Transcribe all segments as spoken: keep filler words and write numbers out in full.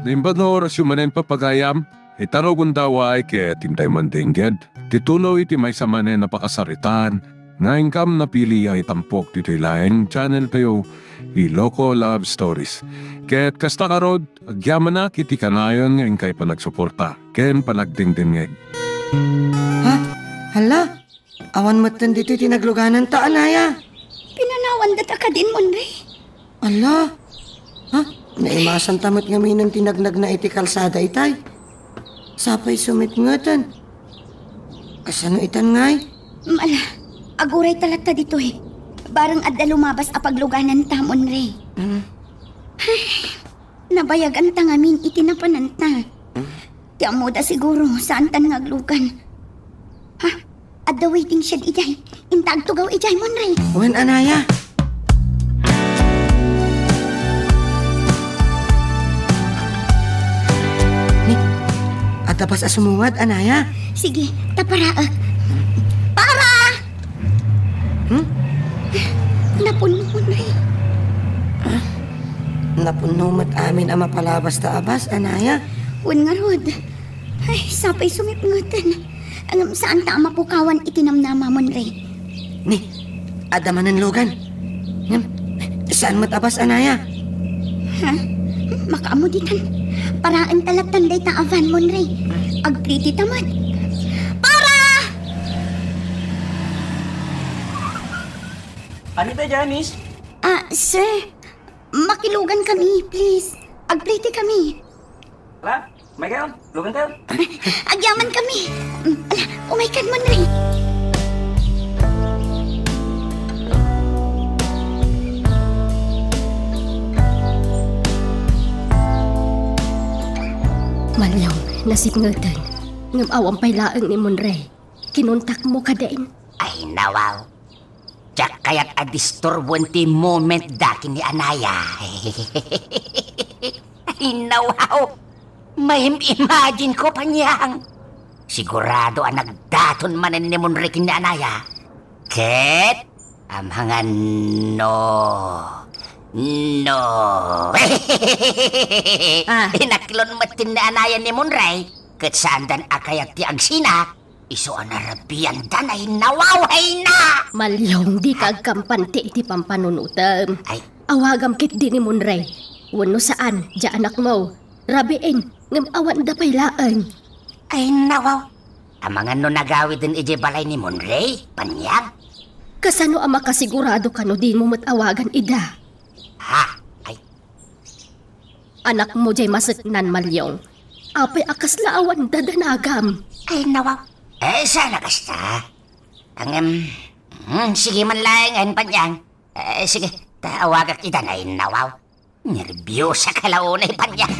Imbag nga orasyo manen, papagayam, ita rugonda, way ket intay mandengngeg ti tuloy ti maysa manen a pakasaritaan nga inkam napili a itampok ditoy laeng channel tayo, Iloko Love Stories. Ket kasta ngarud, agyamanak iti kanayon nga inkay panagsuporta ken panagdengdengngeg. Ha? Hala? Awan metten ditoy ti naglugananta, anaya? Pinanawan data kadin, Monre. Ala? Ha? Naimasanta met ngamin ti nagnagna iti kalsada itay. Sapay sumitngeten. Kasano itan ngay? Mala, aguray ta latta ditoy. Bareng adda lumabas a paglugananta, Monre. Hmm. Nabayaganta ngamin iti napananta. Hmm. Ti ammoda siguro, saantan nga aglugan. Ha? Adda waiting shed idiay. Inta agtugaw idiay, Monre. Wen, anaya. Ni, adda bas a sumungad, anaya. Sige, ta paraek. Para! Hmm? Napunno, Monre. Ah, napunno met amin a mapalabas ta a bas, anaya. Wen ngarud. Ay, sapay sumitngeten. Ngem saanta a mapukawan iti namnama, Monre. Ni, adda manen lugan. Ngem, saan met a bas, anaya? Ha? Makaammo ditan. Paraenta lattan dayta a van, Monre. Agpliti ta met. Para! Ania ta, Janice? Ah, sir. Makilugan kami, please. Agpliti kami. Ala, umay kayo. Lugan kayo. Agyaman kami. Mm, ala, umay kad, Monre. Malyong, nasipngeten. Ngem awan pay laeng ni Monre. Kinontakmo kadin? Ay, nawaw. Diak kayat a disturboen ti moment da ken ni Anaya. Ay, nawaw. Maim-imagine ko, Panyang. Sigurado a nagdaton manen ni Monre ken ni Anaya. Ket, amangan no, no. Ah. Inaklon met ni Anaya ni Monre, ket saandan a kayat ti agsina, isu a narabianda, ay nawaw, ay na! Malyong, dika agkampante iti pampanunotem. Ay. Awagam ketdi ni Monre. Wenno saan, dia anakmo. Rabiin, ngem awanda pay laeng. Ay, nawaw. Amangan no nagawiden idiay balay ni Monre, Panyang? Kasano a makasigurado kano dimo met awagan ida? Ha? Ay. Anakmo diay maseknan, Malyong. Apay a kasla awan dadanagam? Ay, nawaw. Eh, sana kasta. Ngem, hmm, sige man laeng, Panyang. Eh, sige, ta awagak ida, ay nawaw. Nerbiosa ka la unay, Panyang.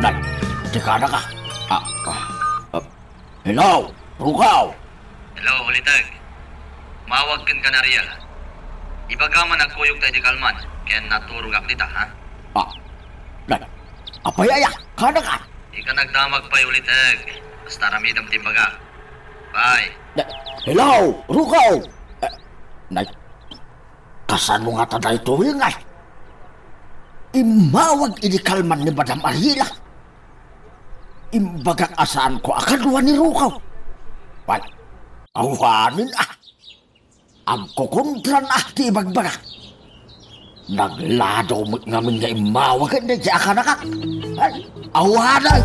Nay, tikana ka. Ah, ah, ah. Hello, Rukaw. Hello, Uliteg. Umawag ken Kanariel. Ibagam a nagkuyogta iti kalman, ken naturogak dita, ha? Ah, nay, apay aya, kana ka? Dika nagdamag pay, Uliteg. Basta aramidem ti imbagak. Bye. Na-, hello, Rukaw! Eh, nay, kasano ngata daytoy, ngay? Immawag idi kalman ni Madam Ariela. Imbagak a saanko a kadua ni Rukaw. Wen, awanen, ah. Agkukontran a ti ibagbaga. Nagladaw met ngamin nga immawag ken daydi a kanakak. Ay, awanen!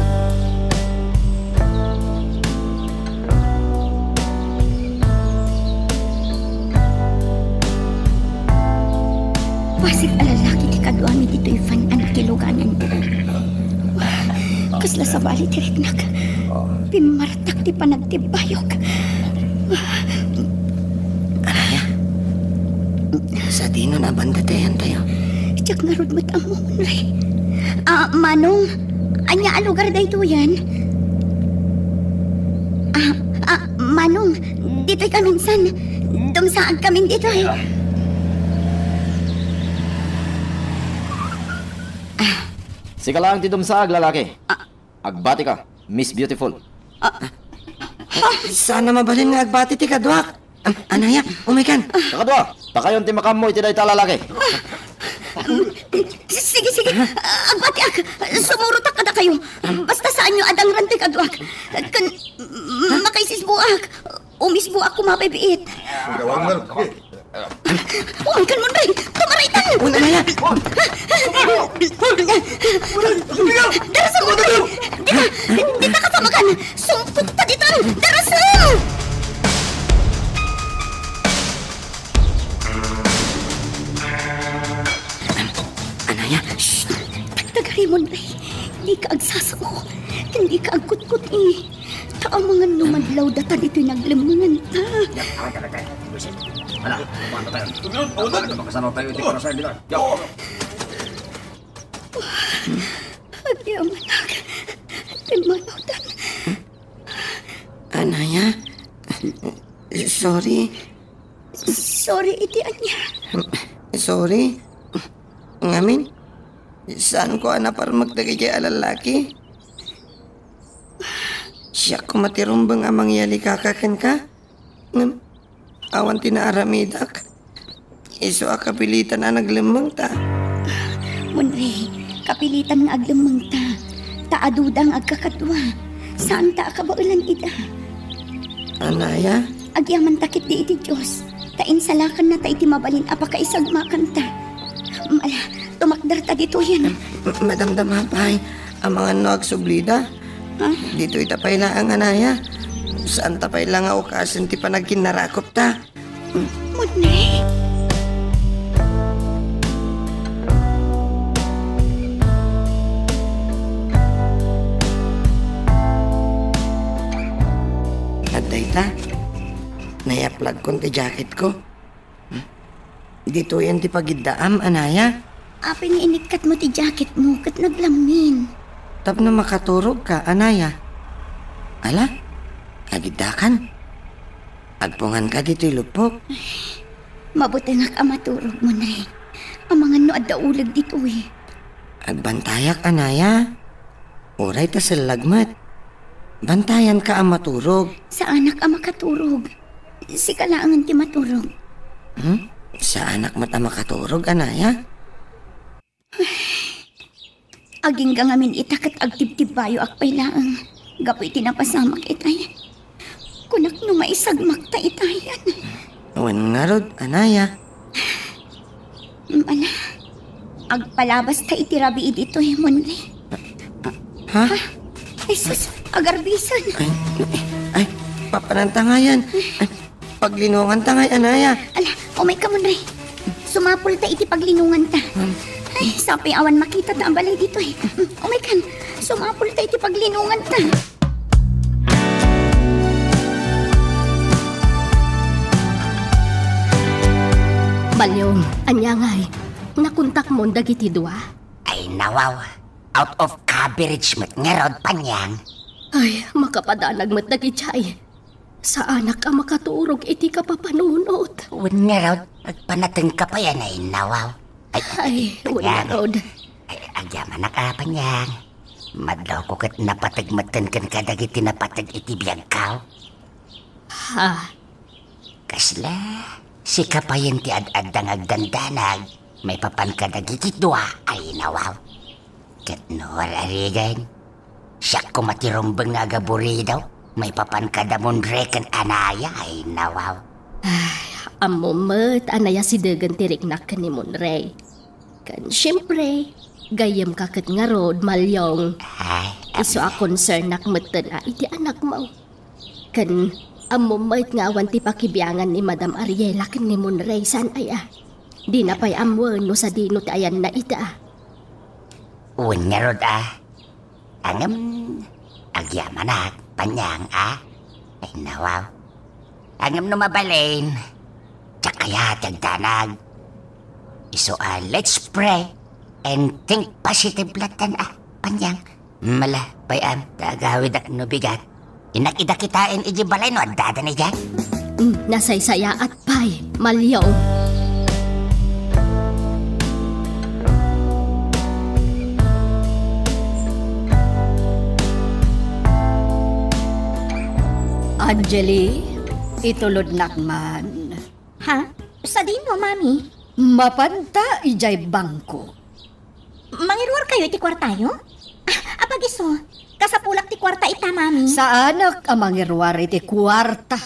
Bassit a lalaki ti kaduami ditoy fan-an ti luganan. Kasla sabali ti riknak. Pimmar- tak ti panagtibbayok. Anaya? Sadino a banda ti ayantayo? Diak ngarud met ammo, Monre. Ah, Manong, ania a lugar daytoyen? Ah, ah, Manong, ditoy kaminsan. Dumsaag kamin ditoy. Ah. Sika laeng ti dumsaag, lalaki. Ah. Agbati ka, Miss Beautiful. Ah, ah, saan a mabalin nga agbati ti kaduak? Am, anaya, umaykan. Kakadua, pakayon ti makaammo iti dayta a lalaki. Sige, sige. Agbatiak. Sumurotak kadakayo. Basta saanyo a dangrantay kaduak. Ken, makaisisbuak. Umisbuak koma pay biit. Umaykan, Monrey! Tumaraytan! Uy, anaya! Darasem, Monrey! Dita! Dita ka pamagan! Sungpot ta dita! Darasem! Anaya! Shh! Tagtagari, Monrey! Dika agsasao! Ken dika agkutkuti! Ta amangan no madlawda ta ditoy naglemmengenta. Ala, kumanta tayo. Makasano tayo iti parasay nila. Agyamanak. Timmanutan. Anaya, sorry. Sorry iti ania? Sorry. Ngamin, saanko a naparmek dagiti a lalaki. Siak koma ti rumbeng a mangiyalikaka kenka. Ngem, awan ti naaramidak. Isu a kapilitan a naglemmengta. Monrey, kapilitan nga aglemmengta. Ta aduda nga agkakadua. Saanta a kabaelan ida. Anaya? Agyamanta ketdi iti Dios. Ta insalakanna ta iti mabalin a pakaisagmakanta. Ala, tumakderta ditoyen. M-, madamdama pay. Amangan no agsublida. Ha? Ditoyta pay laeng, anaya. Saanta pay la nga ukasen ti panagkinnarakopta. Mudni. Adda ita. Nayaplagkon ti jacketko. Ditoyen ti pagiddaam, anaya? Apay nga inikkatmo ti jacketmo ket naglammin? Tapno makaturogka, anaya? Ala, agiddakan. Agpunganka ditoy lupok. Mabutengak a maturog, Monrey. Amangan no adda uleg ditoy. Agbantayak, anaya. Uray ta sellag met. Bantayanka a maturog. Saanak a makaturog. Sika laengen ti maturog. Hmm? Saanak met a makaturog, anaya? Agingga ngamin ita ket agtibtibbayoak pay laeng gapu iti napasamak itayen. Kunak no maisagmakta itayen. Wen ngarud, anaya? Ala, agpalabasta iti rabii ditoy, Monrey. Ha? Ay, sus, agarbisen. Ay, ay, papananta ngayen. Ay, paglinonganta ngay, anaya. Ala, umayka, Monrey. Sumapulta iti paglinonganta. Ay, sapay awan makitata a balay ditoy. Umaykan, sumapulta iti paglinonganta. Malyong, ania ngay? Nakontakmon dagiti dua? Ay, nawaw. Out of coverage met ngarud, Panyang. Ay, makapadanag met dagiti ay. Saanak a makaturog iti kapapanunot. Wen ngarud, agpanatengka pay a nainnawaw. Ay, ay, wen ngarud. Ay, agyamanak a, Panyang. Madlawko ket napateg metten kenka dagiti napateg iti biagko. Ha? Kasla, sika payen ti ad-adda nga agdandanag, maipapan kadagiti dua a inawaw. Ket no ar-arigan, siak koma ti rumbeng nga agaburido, maipapan kada Monrey ken Anaya a inawaw. Ay, ammom met a nayasidegen ti riknak ken ni Monrey. Ken siempre, gayyemka ket ngarud, Malyong. Ay, isu a konsernak metten a iti anakmo. Ken ammom met nga awan ti pakibiangan ni Madam Ariela ken ni Monrey, saan aya? Dina pay ammoen no sadino ti ayanna ita. Wen ngarud a. Ngem, agyamanak, Panyang a. Ay, nawaw. Ngem no mabalin, diak kayat ti agdanag. Isu a, let's pray and think positive latta a, Panyang. Mala, pay-am, ta agawidak no bigat. Innak ida kitaen iti balay no addadan idiay. Mm, nasaysayaat pay, Malyong. Angeli, Itulodnak man. Ha? Sadino, Mami? Mapanta idiay bangko. Mangiruarkayo iti kuartayo? Ah, apag isu, kasapulak ti kuarta ita, Mami. Saanak a mangiruar iti kuarta.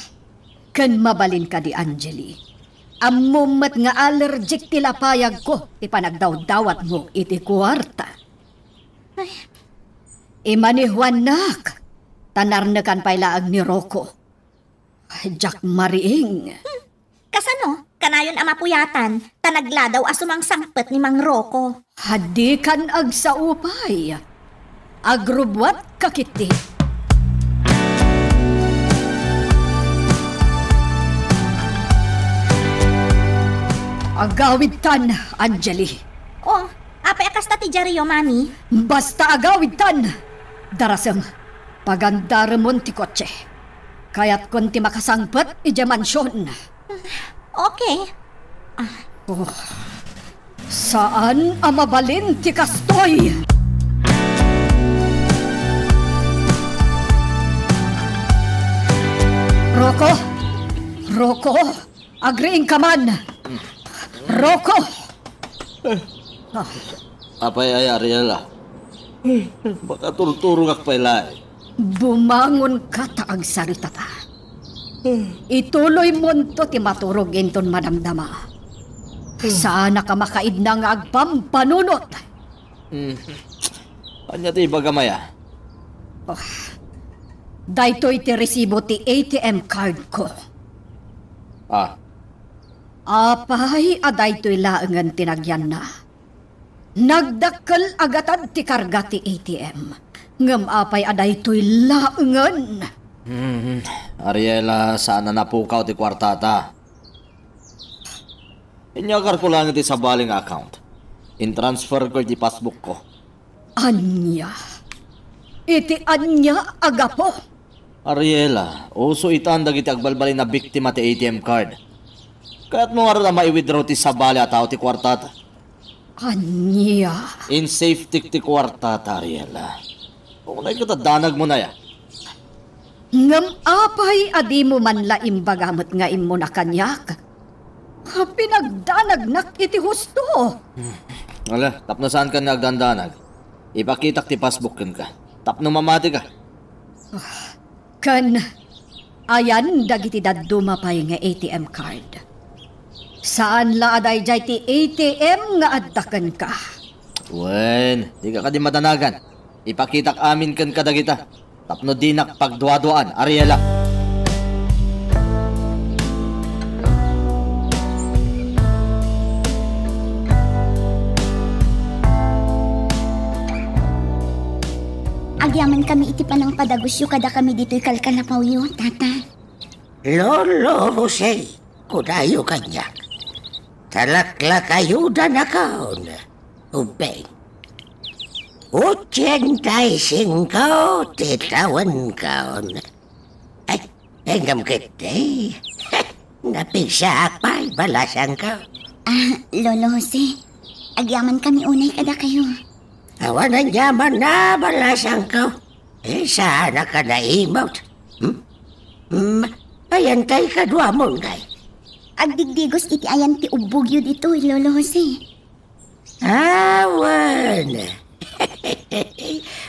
Ken mabalin kadi, Angeli. Ammom met nga allergic ti lapayagko ti panagdawdawatmo iti kuarta. Ay. Imanihuannak, ta narnekan pay laeng ni Rocco. Diak mariing. Hmm. Kasano? Kanayon a mapuyatan, ta nagladaw a sumangsangpet ni Mang Rocco. Hadikan agsao pay. Agrubbuatka ketdi. Agawidtan, Angeli. Oh, apay a kasta ti diaryo, Mami? Basta agawidtan! Darasem, pagandaremon ti kotse. Kayatkon ti makasangpet idiay mansion. Okay. Ah. Oh, saan a mabalin ti kastoy! Rocco! Rocco! Agriingka man! Rocco! Ah. Apay aya, Ariela? Makaturturogak pay laeng. Bumangonka ta agsaritata. Ituloymonto ti maturog inton madamdama. Saanaka makaidna nga agpampanunot. Hmm. Ania ti ibagam aya? Oh. Daytoy ti resibo ti A T M card ko. Ah. Apay a daytoy laengen ti nagyanna? Nagdakkel a gatad ti karga ti A T M. Ngem apay a daytoy laengen? Hmm, Ariela, saan a napukaw ti kuartata. Inyakar ko lang iti sabali nga account. Intransfer ko iti passbook ko. Ania? Iti ania a gapu? Ariela, uso itan dagiti agbalbalin a biktima ti A T M card. Kayatmo ngarud a mai-withdraw ti sabali a tao ti kuartata? Ania? In safety ti kuartata, Ariela. Unay ket a danagmon aya. Ngem apay a dimo man la imbaga met nga immuna kaniak? Pinagdanagnak iti husto. Hmm. Ala, tapno saankan nga agdandanag, ipakitak ti passbook kenka. Tapno mamatika. Ah, ken ayan dagiti dadduma pay nga A T M card. Saan la a daydiay ti A T M nga adda kenka. Wen, dika kadi madanagan. Ipakitak amin ken kadagita. Tapno dinak pagduaduaan, Ariela. Agyamankami iti panangpadagusyo kadakami ditoy kalkalapawyo, Tata. Lolo Jose, kunayo kaniak. Talaklakayudanakon. Ubbing. Ochenta y cinco ti tawenko. Ay, engem ketdi. Napigsaak pay, balasangko. Ah, Lolo Jose, agyamankami unay kadakayo. Awan aniamanna, balasangko. Eh, saanak a naimut. Hmm? Hmm, ayan tay kaduamon, ngay? Agdigdigos iti ayan ti ubbogyo ditoy, Lolo Jose. Awan.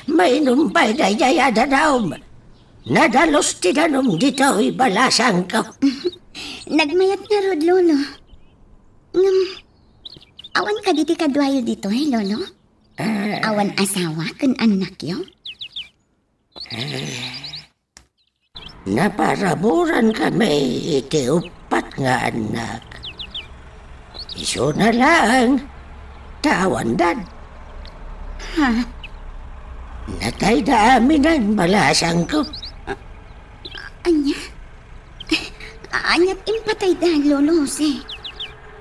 Mainum pay daydiay a danum. Nadalus ti danum ditoy, balasangko. Nagmayat ngarud, Lolo. Ngem, awan kadi ti kaduayo ditoy, Lolo? Ah. Awan asawa ken annakyo? Ah. Naparaburan kami iti uppat nga annak. Isuna laeng, ta awandan. Ha? Natayda aminen, balasangko. A-, ania? A-, aniat impatayda, Lolo Jose?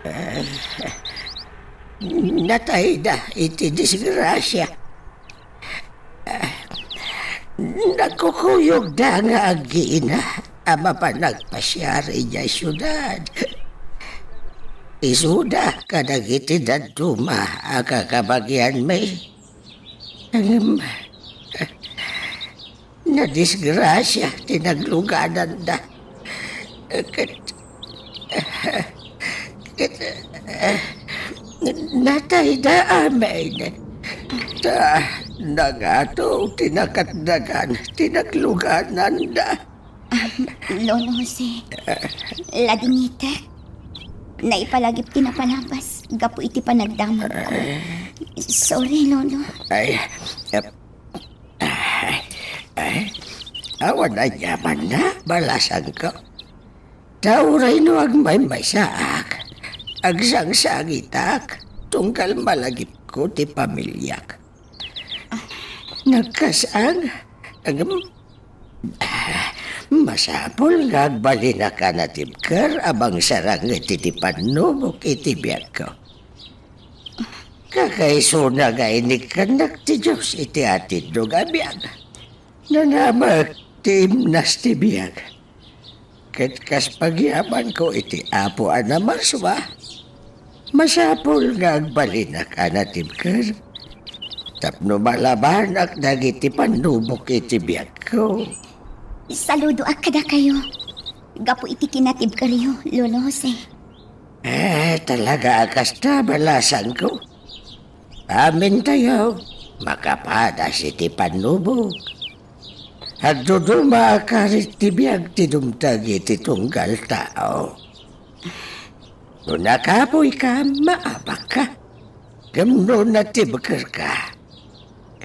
Ah, natayda iti disgrasia. Nagkukuyogda nga agina a mapan agpasiar idiay siudad. Isuda kadagiti dadduma a kakabagianmi. Ngem, nadisgrasia ti naglugananda. Ket, ket, natayda amin. Ta nangato ti nakatdagan ti naglugananda. Ah, Lolo Jose, ladingitek. Naipalagip ti napalabas gapu iti panagdamagko. Sorry, Lolo. Ay, eh, ay, ay, awan aniamanna, balasangko. Ta uray no agmaymaysaak, agsangsangitak, tunggal malagipko ti pamiliak. Nagkasang, ngem, ah, masapul nga agbalinaka natibker a mangsaranged iti pannubok iti biagko. Kakaisuna nga inikkannak ti Dios iti atidno nga biag. Nanamek ti imnas ti biag. Ket kas pagyamanko iti Apo a namarsua, masapul nga agbalinak a natibker tapno malabanak dagiti pannubok iti biagko. Saludoak kadakayo gapu iti kinatibkeryo, Lolo Jose. Eh, talaga a kasta, balasangko. Amintayo, makapadas iti pannubok. Agduduma a karit ti biag ti dumteng iti tunggal tao. No nakapuyka, maabakka. Ngem no natibkerka,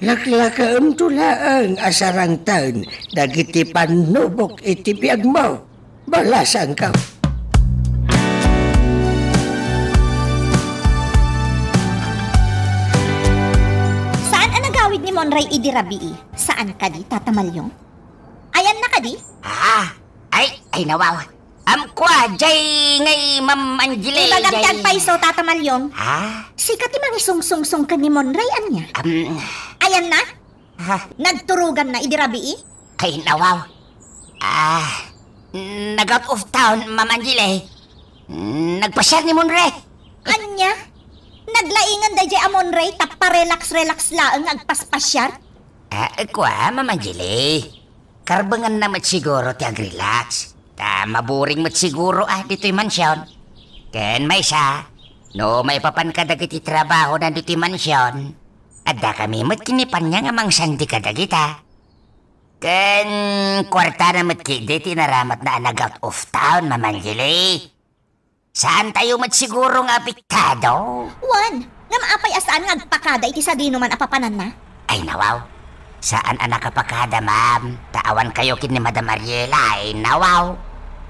laklakaemto laeng a sarangten dagiti pannubok iti biagmo. Balasangko. Saan a nagawid ni Monray idi rabii? Saan kadi, Tata Malyong? Ayanna kadi? Ah, ay, ay, nawaw. Am, kua, jay ngay, Ma'am Angeli, ibagam ti jay agpayso, Tata Malyong. Ah? Sika ti mangisungsungsong ken ni Monray, ania? Am. Ayanna? Ha? Nagturuganna idi rabii? Kay nawaw. Ah, nag-out of town, Ma'am Angeli. Nagpasiar ni Monre. Ania? Naglaingan daydiay a Monre tapno relax-relax laeng nga agpaspasiar? Ah, kua, Ma'am Angeli. Karbengenna met siguro ti agrelax. Ta maburing met siguro a ditoy mansion. Ken maysa, no maipapanka dagiti trabaho na ditoy mansion, addakami met ken ni Panyang a mangsandi kadagita. Ken kuartana met ketdi ti naramatna a nag-out of town, Ma'am Angeli. Saantayo met siguro nga apektado. Wen, ngem apay a saan nga agpakada iti sadinoman a papananna? Ay, nawaw. Saan a nakapakada, ma'am. Ta awankayo ken ni Madam Ariela, ay, nawaw.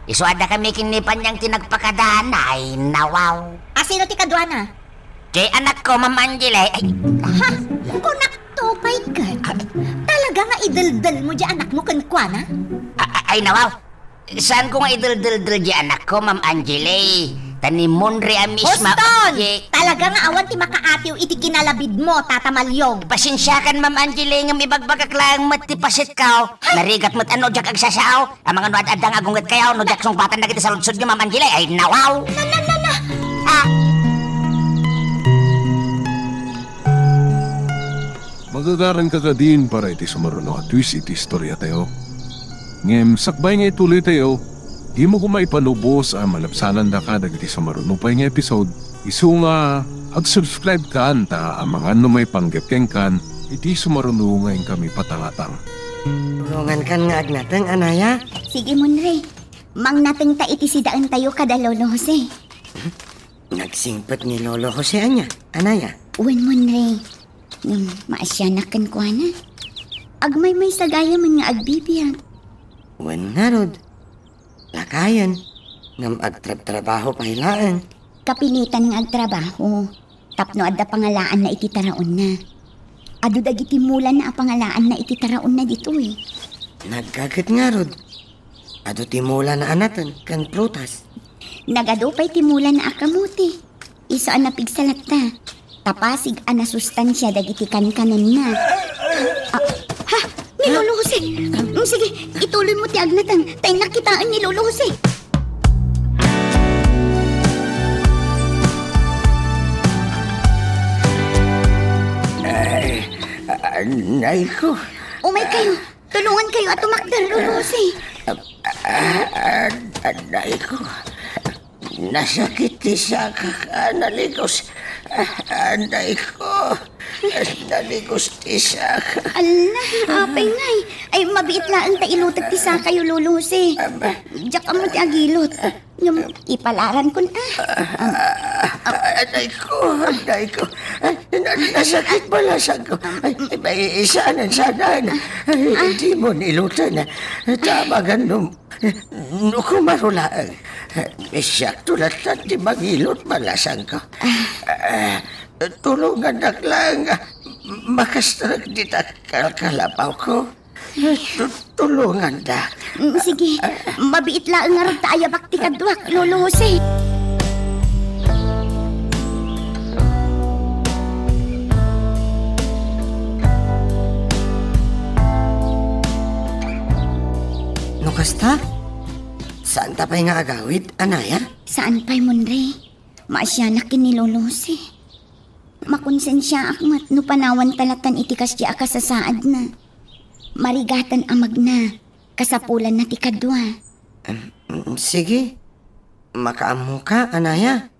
Isu addakami ken ni Panyang ti nagpakadana, ay, nawaw. A, sino ti kaduana? Jay anakko, Ma'am Angeli. Ay. Ha? Kunakto pay ket. Talaga nga ideldel mo jay anakmo kenkuana? A-, a-, ay, nawaw. Saanko nga ideldel jay anakko, Ma'am Angeli. Ta ni Monre a mismo. Boston! Jay. Talaga nga awan ti makaatiw iti kinalabidmo, Tata Malyong. Pasensiakan, Ma'am Angeli, ngem ibagbagak laeng met ti pasetko. Narigat met a no diak agsasao. Amangan no ad-adda nga agunggetkayo, no diak sungbatan dagiti saludsodyo, Ma'am Angeli, ay nawaw! Na, na, na, na! Ah! Magagaranka kadin para iti sumaruno a twist iti istoriatayo. Ngem sakbay nga ituloytayo, dimo koma ipanubos a malabsanandaka dagiti sumaruno pay nga episode. Isu nga ag-subscribe kan ta amangan no maipanggep kenkan iti sumaruno nga inkami patangatang. Tulongankan nga agnateng, anaya? Sige, Monre. Mangnatengta iti sidaentayo kada Lolo Jose. Nagsingpet ni Lolo Jose ania, anaya? Wen, Monre. Ngem maasianak kenkuana. Agmaymaysa gayam nga agbibiag. Wen ngarud. Lakayen, ngem agtrabtrabaho pay laeng. Kapilitan nga agtrabaho, tapno adda pangalaanna iti taraonna. Adu dagiti mulana a pangalaanna iti taraonna ditoy. Naggaget ngarud, adu ti mulana a nateng ken prutas. Nagadu pay ti mulana a kamote. Isu a napigsa latta. Ta pasig a nasustansia dagiti kankanenna. Ah, ha? Ni Lolo Jose. Mm, sige, ituloy mo ti agnatang. Ta innak kitaen ni Lolo Jose. Ay, ah, nay ko. Umay kayo. Tulongan kayo a tumakder, Lolo Jose. Ah, ah, Anayko. Nasakit ti sakak a naligos. Anayko. Naligos ti sakak. Ala, apay ngay. Ay, mabiit laeng ta iluteg ti sakayo, Lolo Jose. Aba. Diak ammo ti agilot. Ngem, ipalaran kun, ah. Ah, anayko, anayko. Ay, na-, nasakit balasangko. Ay, ay, saanen, saanen. Ay, di mo nilutan. Tabangan no, no kumarulaeng. Siak to latta ti mangilot balasangko. Ah, tulongannak laeng nga makastrek dita kalkalabawko. Tu-, tulongandak. Mm, sige. Mabiit laeng ngarud ta ayabak ti kaduak, Lolo Jose. No kasta, saanta pay nga agawid, anaya? Saan pay, Munre. Maasianak ken ni Lolo Jose. Makonsensiaak met no panawan ta latan iti kasdi a kasasaadna. Marigatan a magna, kasapulanna ti kadua. Em, em, sige. Makaammoka, anaya?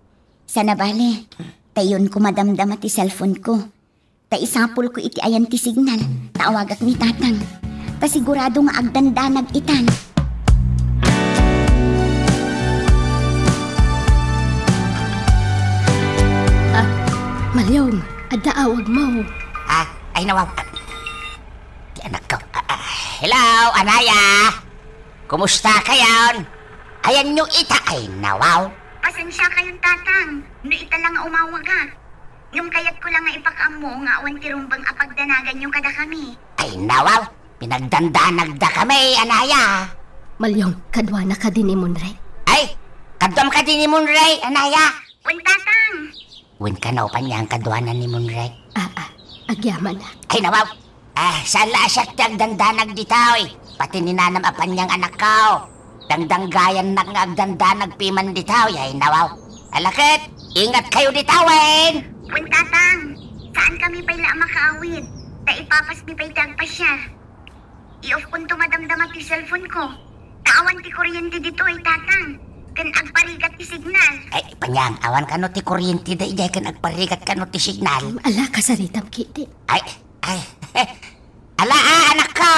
Sana bale, ta iyonko madamdama ti cellphone-ko. Ta isapulko iti ayan ti signal, ta awagak ni Tatang. Ta sigurado nga agdandanag itan. Ah, Malyong, adda awagmo. Ah, ay, nawaw. Ti anakko. Ah, ah, hello, anaya. Kumusta kayon? Ayanyo ita, ay, nawaw. Pasensia kayon, Tatang, no ita la nga umawagak. Ngem kayatko la nga ipakaammo nga awan ti rumbeng a pagdanaganyo kadakami. Ay, nawaw. Pinagdandanagdakami, anaya. Malyong, kaduana kadi ni Munre? Ay, kaduam kadi ni Munre, anaya. Wen, Tatang. Wen kano, Panyang, kaduana ni Munre? Ah, ah, agyamanak. Ay, nawaw. Ah, saan la a siak ti agdandanag ditoy. Pati ni nanam a Panyang, anakko. Dangdanggayannak nga agdandanag piman ditoy, ay, nawaw. Ala ket, ingat kayo ditoy, wen? Wen, Tatang. Saankami pay la a makaawid. Ta ipapasmi pay ti agpasiar. I-off-konto madamdama ti cellphone-ko. Ta awan ti kuryente ditoy, Tatang. Ken agparigat ti signal. Ay, Panyang, awan kano ti kuryente daydiay ken agparigat kano ti signal. Ala, kasaritam, kiti. Ay, ay. Ala, ah, anakko.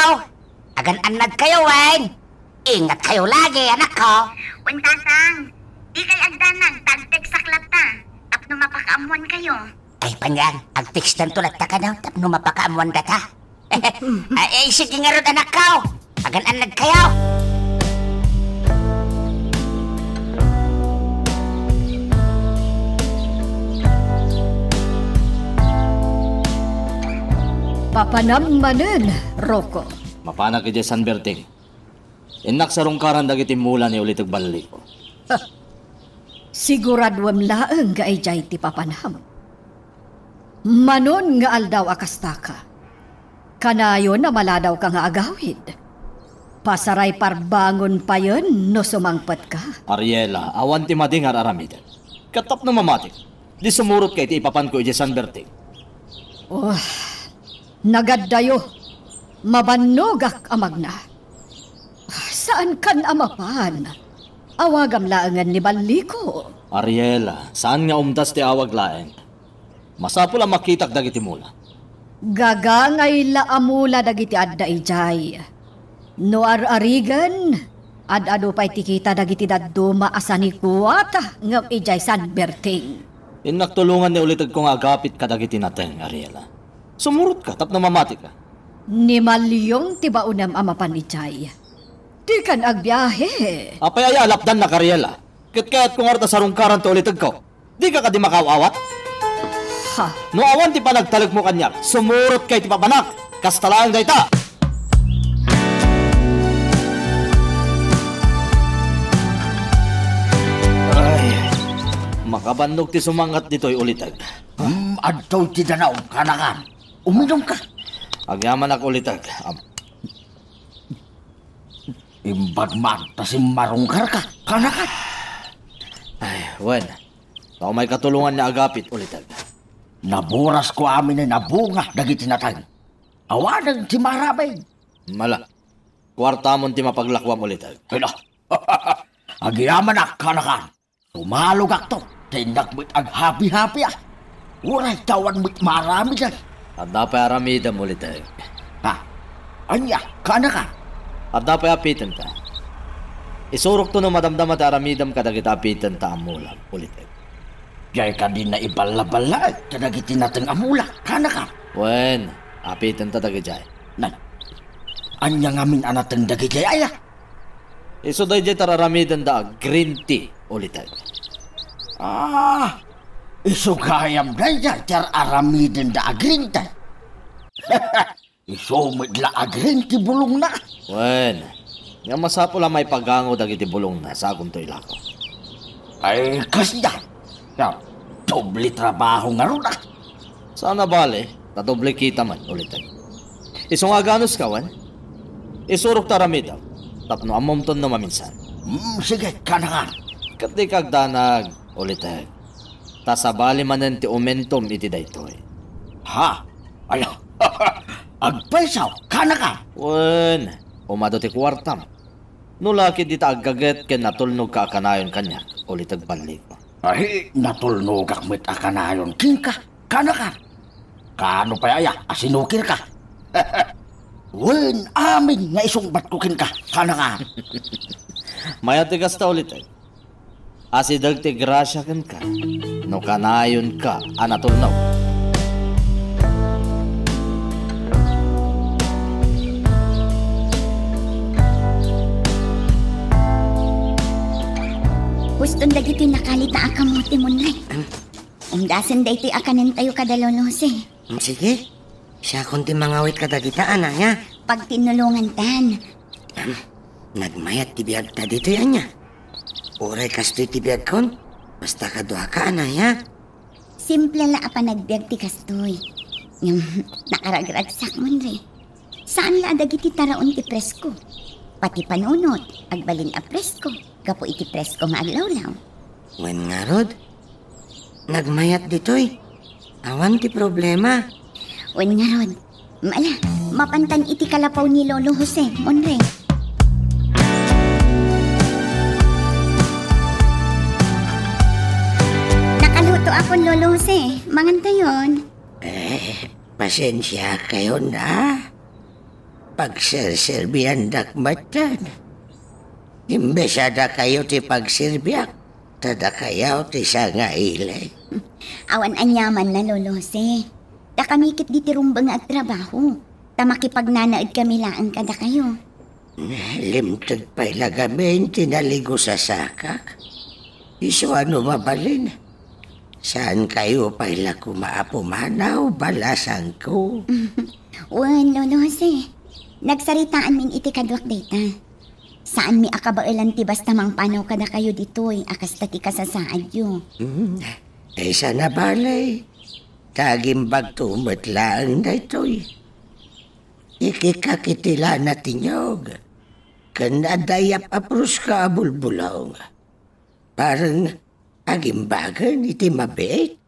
Agan-annad kayo, wen. Ingat kayo lagi, anakko. Wen, Tatang. Di kay agdanag, ta agtext-ak latta. Tapno mapakaammoan kayo. Ay, Panyang, agtextanto latta kano, tapno mapakaammoan data. Ay, ay, sige ngarud, anakko. Agan-annad kayo. Papanam manen, Rocco. Mapanak idiay San Berting. Innak sarungkaran dagiti mula ni Uliteg Balliko. Ah, siguraduem laeng nga idiay ti papanam. Manon nga aldaw a kastaka, kanayon a maladawka nga agawid. Pasaray parbangon payen no sumangpetka. Ariela, awan ti madi nga ar-aramiden. Ket tapno mamatik, di sumurotka iti ipapanko idiay San Berting. Oh, nagaddayo. Mabannogak a magna. Saankan a mapan. Awagam laengen ni Balliko. Ariela, saan nga umdas ti awag laeng. Masapul a makitak dagiti mula. Gagangay la a mula dagiti adda idiay. No ar-arigen, ad-adu pay ti kita dagiti dadduma a sanikuata ngem idiay San Berting. Innak tulongan ni ulitegko nga agapit kadagiti nateng, Ariela. Sumurotka tapno mamatika. Ni Malyong ti baonem a mapan idiay. Dikan agbiahe. Apay aya a lapdannak, Ariela? Ket kayatko ngarud a sarungkaran ti ulitegko. Dika kadi makaaw-awat? Ha? No awan ti panagtalekmo kaniak, sumurotka iti papanak. Kasta laeng dayta. Ay, makabannog ti sumangat ditoy uliteg. Hmm, adtoy ti danaw, kanakan. Uminumka. Agyamanak uliteg. Am- Imbag man ta simmarungkarka, kanakan. Ay, wen. Ta umay katulongan ni agapit uliteg. Naborasko amin a nabunga dagiti nateng. Awanen ti marabay. Mala. Kuartamon ti mapaglakuam uliteg. Ay, na. Agyamanak, kaanakan. Sumalogakto, ta innak met aghapi-hapiak. Uray ta awan met maaramiden. Adda pay aramidem, Ulitek. Ha? Ania, kaanakan? Adda pay apitenta. Isurokto no madamdama ti aramidem kadagiti apitenta a mulam, Ulitek. Diay kadi naiballaballa kadagiti nateng a mula, kaanakan? Wen, apitenta dagidiay. Nay, ania ngamin a nateng dagidiay aya? Isu daydiay ti ar-aramidenda a green tea, Ulitek. Ah, isu gayam daydiay ti ar-aramidenda a green tea. Isu met la a green ti bulongna. Wen, nga masapul a maipagango dagiti bulongna sa agunto ilako. Ay, kasdiay. Ya, doble trabaho ngarud, ah. Saan a bale, ta doble kita man, Ulitek. Isu nga aganuska, wen? Isurok ta aramidem, tapno ammomton no maminsan. Hmm, sige, kaanakan. Ket dika agdanag, Ulitek. Ta sabali manen ti umentom iti daytoy. Ha? Ay, agpayso, kaanakan? Wen, umadu ti kuartam. No la ket dita aggaget ken natulnogka a kanayon kaniak, Ulitek, balliko. Ay, natulnogak met a kanayon kenka, kaanakan? Kaano pay aya a sinukirka? Wen, amin nga isungbatko kenka, kaanakan? Mayat ti kasta, Ulitek. Asideg ti grasia kenka no kanayonka a natulnog. Huston dagitoy nakalita a kamote, Monre. Umdasen daytoy a kanentayo kada Lolo Jose. Hmm, sige. Siakon ti mangawit kadagita, anaya. Pagtinnulongantan. Am, nagmayat ti biagta ditoy, ania? Uray kastoy ti biagkon, basta kaduaka, anaya. Simple la a panagbiag ti kastoy. Ngem, nakaragragsak, Monre. Saan la a dagiti taraon ti presko. Pati panunot, agbalin a presko, gapu iti presko nga aglawlaw. Wen ngarud, nagmayat ditoy. Awan ti problema. Wen ngarud, mala, mapantan iti kalapaw ni Lolo Jose, Monre. Nakaluto akon, Lolo Jose. Mangantayon. Eh, pasensiakayon, a. Pagserserbiandak metten. Imbes a dakayo ti pagserbiak, ta dakayo ti sangaili. Awan aniamanna, Lolo Jose. Dakami ket ditoy rumbeng nga agtrabaho, ta makipagnanaedkami laeng kadakayo. Limteg pay la gamin ti naligus a sakak. Isu a no mabalin, saankayo pay la koma a pumanaw, balasangko. Wen, Lolo Jose, nagsaritaanmin iti kaduak dayta. Saanmi a kabaelan ti basta mangpanaw kadakayo ditoy a kasta ti kasasaadyo. Hmm, ay, saan a bale, ta agimbagto met laeng daytoy. Ikikakiti la natinyog, ken adda iyap-apruska a bulbulong. Parang agimbagen iti mabiit.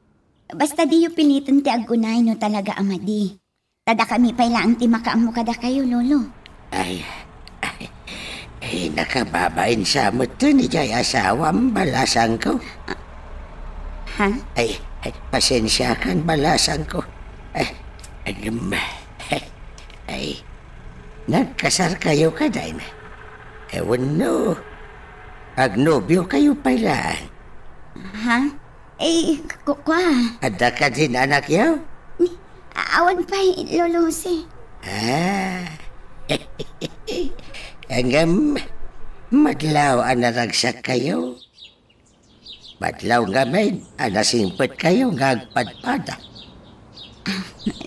Basta diyo piliten ti agkunay no talaga a madi. Ta dakami pay laeng ti makaammo kadakayo, Lolo. Ay, ay, ay, nakababain sa met ni jay asawam, balasangko. Ha? Ay, ay, pasensiakan, balasangko. Ay, agem, ay, nagkasarkayo kadi? Wenno, agnobiokayo pay laeng? Ha? Eh, ku-, kua. Adda kadin anakyo? Ni, a-, awan pay, Lolo Jose. Ah. Ngem, madlaw a naragsak kayo. Madlaw ngamin a nasingpet kayo nga agpadpada.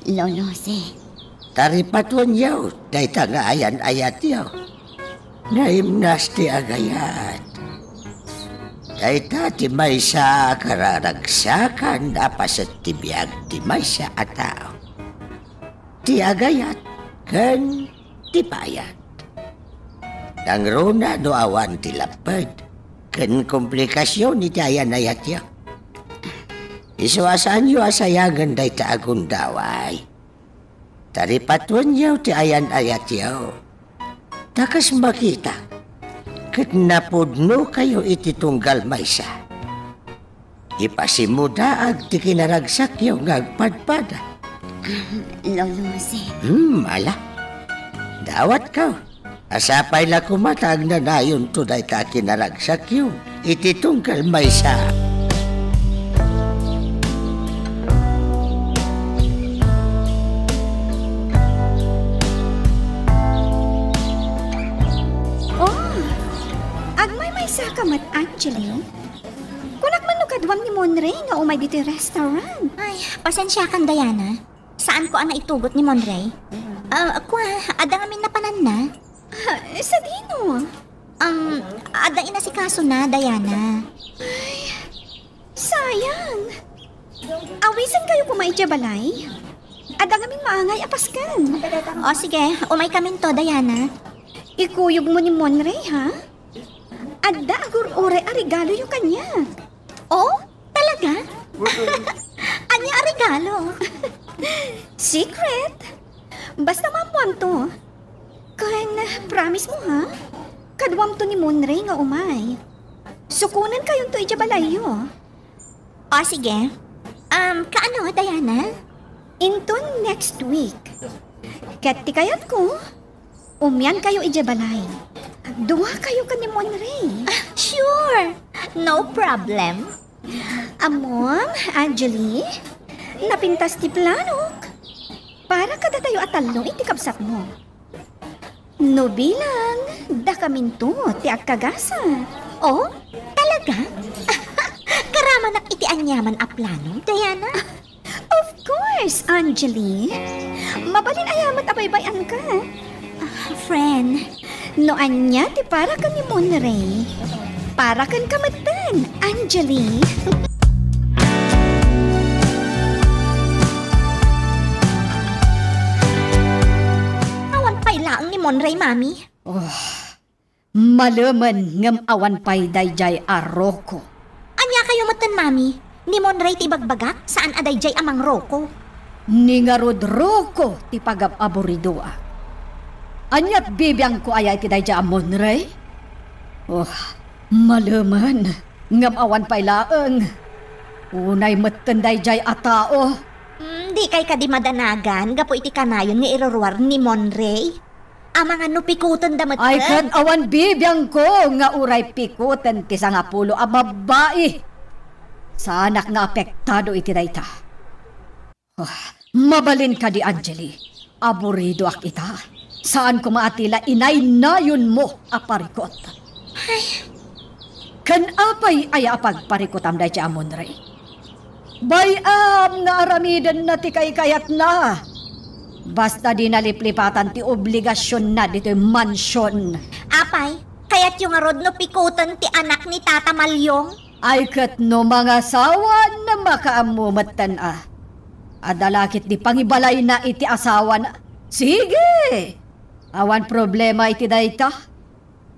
Lolo Jose. Taripatuenyo dayta nga ayan-ayatyo. Naimnas ti agayat. Dayta ti maysa a kararagsakan a paset ti biag ti maysa a tao. Ti agayat ken ti payat. Nangruna no awan ti lapped ken komplikasion iti ayan-ayatyo. Isu a saanyo a sayangen dayta a gundaway. Taripatuenyo ti ayan-ayatyo. Ta kas makita, ket napudnokayo iti tunggal maysa. Ipasimudaag ti kinaragsakyo nga agpadpada. Ahem, Lolo Jose. Hmm, ala. Dawatko. Sapay la koma ta agnanayonto dayta a kinaragsakyo iti tunggal maysa. Oh, agmaymaysa ka met, Angeli? Kunak man no kaduam ni Monrey nga umay ditoy restaurant. Ay, pasensiakan, Diana. Saanko a naitugot ni Monrey. Ah, kua, adda ngamin napananna? Ah, sadino? Um, adda inasikasona, Diana. Ay, sayang. Awisenkayo koma idiay balay. Adda ngamin maangay a pasken. O, sige, umaykaminto, Diana. Ikuyogmo ni Monrey, ha? Adda agur-uray a regaloyo kaniak. Oh? Talaga? Ania a regalo? Secret. Basta maammoamto. Ken promise mo, ha? Kaduamto ni Monrey nga umay. Sukonenkayonto idiay balayyo. O, sige. Um, kaano, Diana? Inton next week. Ket ti kayatko, umiankayo idiay balay. Duakayo ken ni Monrey. Ah, sure! No problem. Ammom, Angeli, napintas ti planok. Para kadatayo a tallo iti kabsatmo. No bilang, dakaminto ti agkagasa. Oh, talaga? Karamanak iti aniaman a plano, Diana? Of course, Angeli. Mabalin aya met a baybay-anka. Ah, friend. No ania ti para ken ni Monrey, para kenka metten, Angeli. Awan pay laeng ni Monrey, Mami. Oh, malemen ngem awan pay daydiay a Rocco. Ania kayo metten, Mami? Ni Monrey ti ibagbagak, saan a daydiay a Mang Rocco. Ni ngarud Rocco ti pagab-aburidoak. Aniat bibiangko aya iti daydiay a Monrey? Oh, malemen, ngem awan pay laeng. Unay metten daydiay a tao. Hmm, dikay kadi madanagan gapu iti kanayon nga iruruar ni Monrey? Amangan no pikutenda met. Ay, ket awan bibiangko nga uray pikuten ti sangapulo a babbai. Saanak nga apektado iti dayta. Ah, mabalin kadi, Angeli. Aburidoak ita. Saan koma a ti la inaynayonmo a parikut. Ay. Ken apay aya a pagparikutam daydiay a Monrey? Bay-am nga aramidenna ti kaykayatna. Basta di naliplipatan ti obligasionna ditoy mansion. Apay, kayatyo ngarud no pikuten ti anak ni Tata Malyong? Ay, ket no mangasawan, makaammo metten a. Adda la ketdi pangibalayna iti asawana. Sige! Awan problema iti dayta.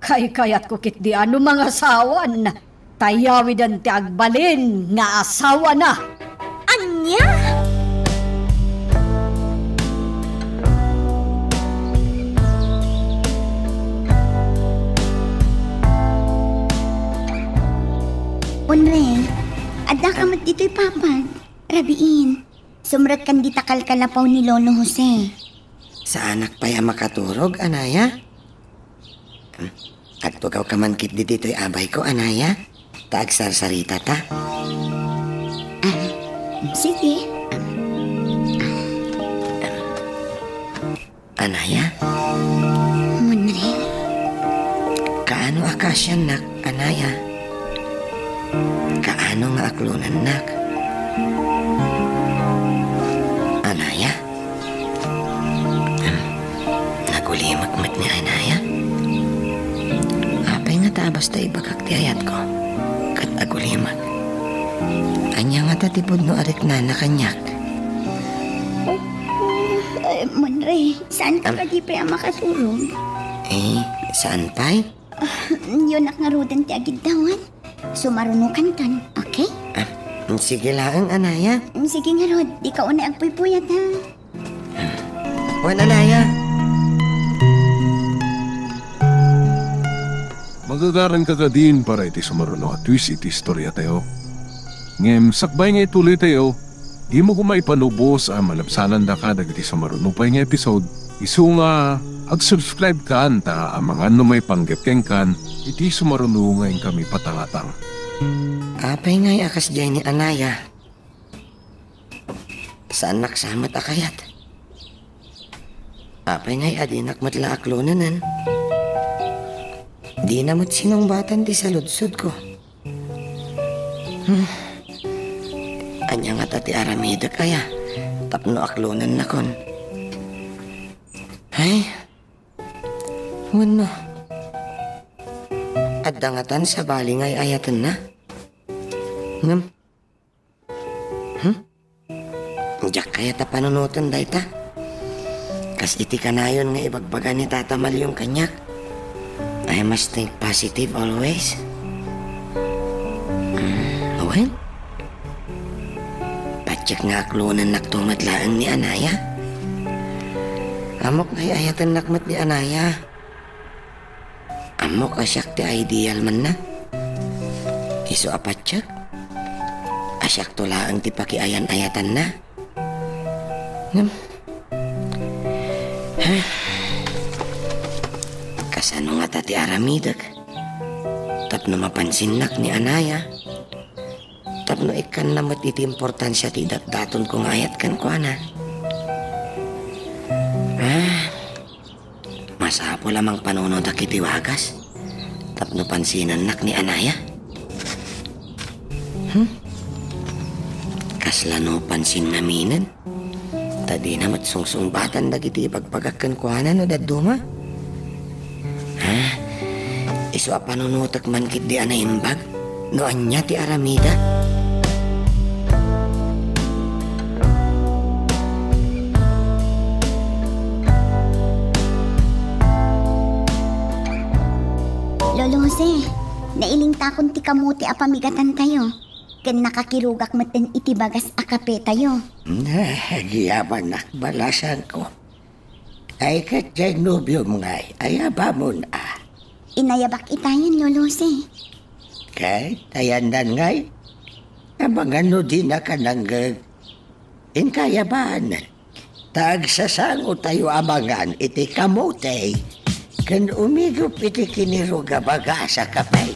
Kaykayatko ketdi a no mangasawan, ta yawiden ti agbalin nga asawana. Ania? Monrey, addaka met ditoy papag. Rabiin, sumrekkan dita kalkalapaw ni Lolo Jose. Saanak pay a makaturog, anaya? Hmm, agtugawka man ketdi ditoy abayko, anaya? Ta agsarsaritata. Ah, sige. Anaya? Monrey? Kaano a kaasiannak, anaya? Kaano nga aklonennak? Anaya? Nagulimek met ni anaya? Apay ngata a basta ibagak ti ayatko, ket agulimek? Ania ngata ti pudno a riknana kaniak? Ay, Monrey, saan ka Am- kadi pay a makaturog? Eh, saan pay? Ah, yunak ngaruden ti agiddawan. Sumarunokanton, okay? Ah, sige laeng, anaya. Sige ngarud, dika unay agpuypuyat, ha? Wen, anaya. Agagaranka kadin para iti sumaruno a twist iti istoriatayo. Ngem sakbay nga ituloytayo, dimo koma ipanubos a malabsanandaka dagiti sumaruno pay nga episode. Isu nga ag-subscribe kan ta amangan no maipanggep kenkan iti sumaruno nga inkami patangatang. Apay ngay a kasdiay ni Anaya? Saannak sa met a kayat. Apay ngay a dinak met la aklonenen? Dina met sinungbatan ti saludsodko. Hmm. Ania ngata ti aramidek aya tapno aklonennakon? Ay. Wenno, adda ngatan sabali nga ay-ayatenna? Ngem, hmm? Diak kayat a panunoten dayta. Kas iti kanayon nga ibagbaga ni Tata Maliong kaniak, "I must think positive always." Hmm, wen? Patiek nga aklonennakto met laeng ni Anaya. Ammok nga ay-ayatennak met ni Anaya. Ammok a siak ti ideal manna. Isu a patiek, a siakto laeng ti pakiayan-ayatanna. Ngem, kasano ngata ti aramidek tapno mapansinnak ni Anaya? Tapno ikkanna met iti importansia ti idatdatonko nga ayat kenkuana. Ah, masapul a mangpanunodak iti wagas tapno pansinennak ni Anaya. Hmm? Kasla no pansin ngaminen? Ta dina met sungsungbatan dagiti ibagbagak kenkuana no dadduma. Ha? Isu a panunotek man ketdi a naimbag no ania ti aramida. Lolo Jose, nailintakon ti kamote a pamigatantayo. Ken nakakirugak metten iti bagas a kapetayo. Agyamanak, balasangko. Ay, ket diay nobiom ngay, ayabamon a? Inayabak itayen, Lolo Jose. Ket ayandan ngay? Amangan no dinaka nangngeg. Inka ayaban. Ta agsasangotayo amangan iti kamote ken umigup iti kinirug a bagas a kape.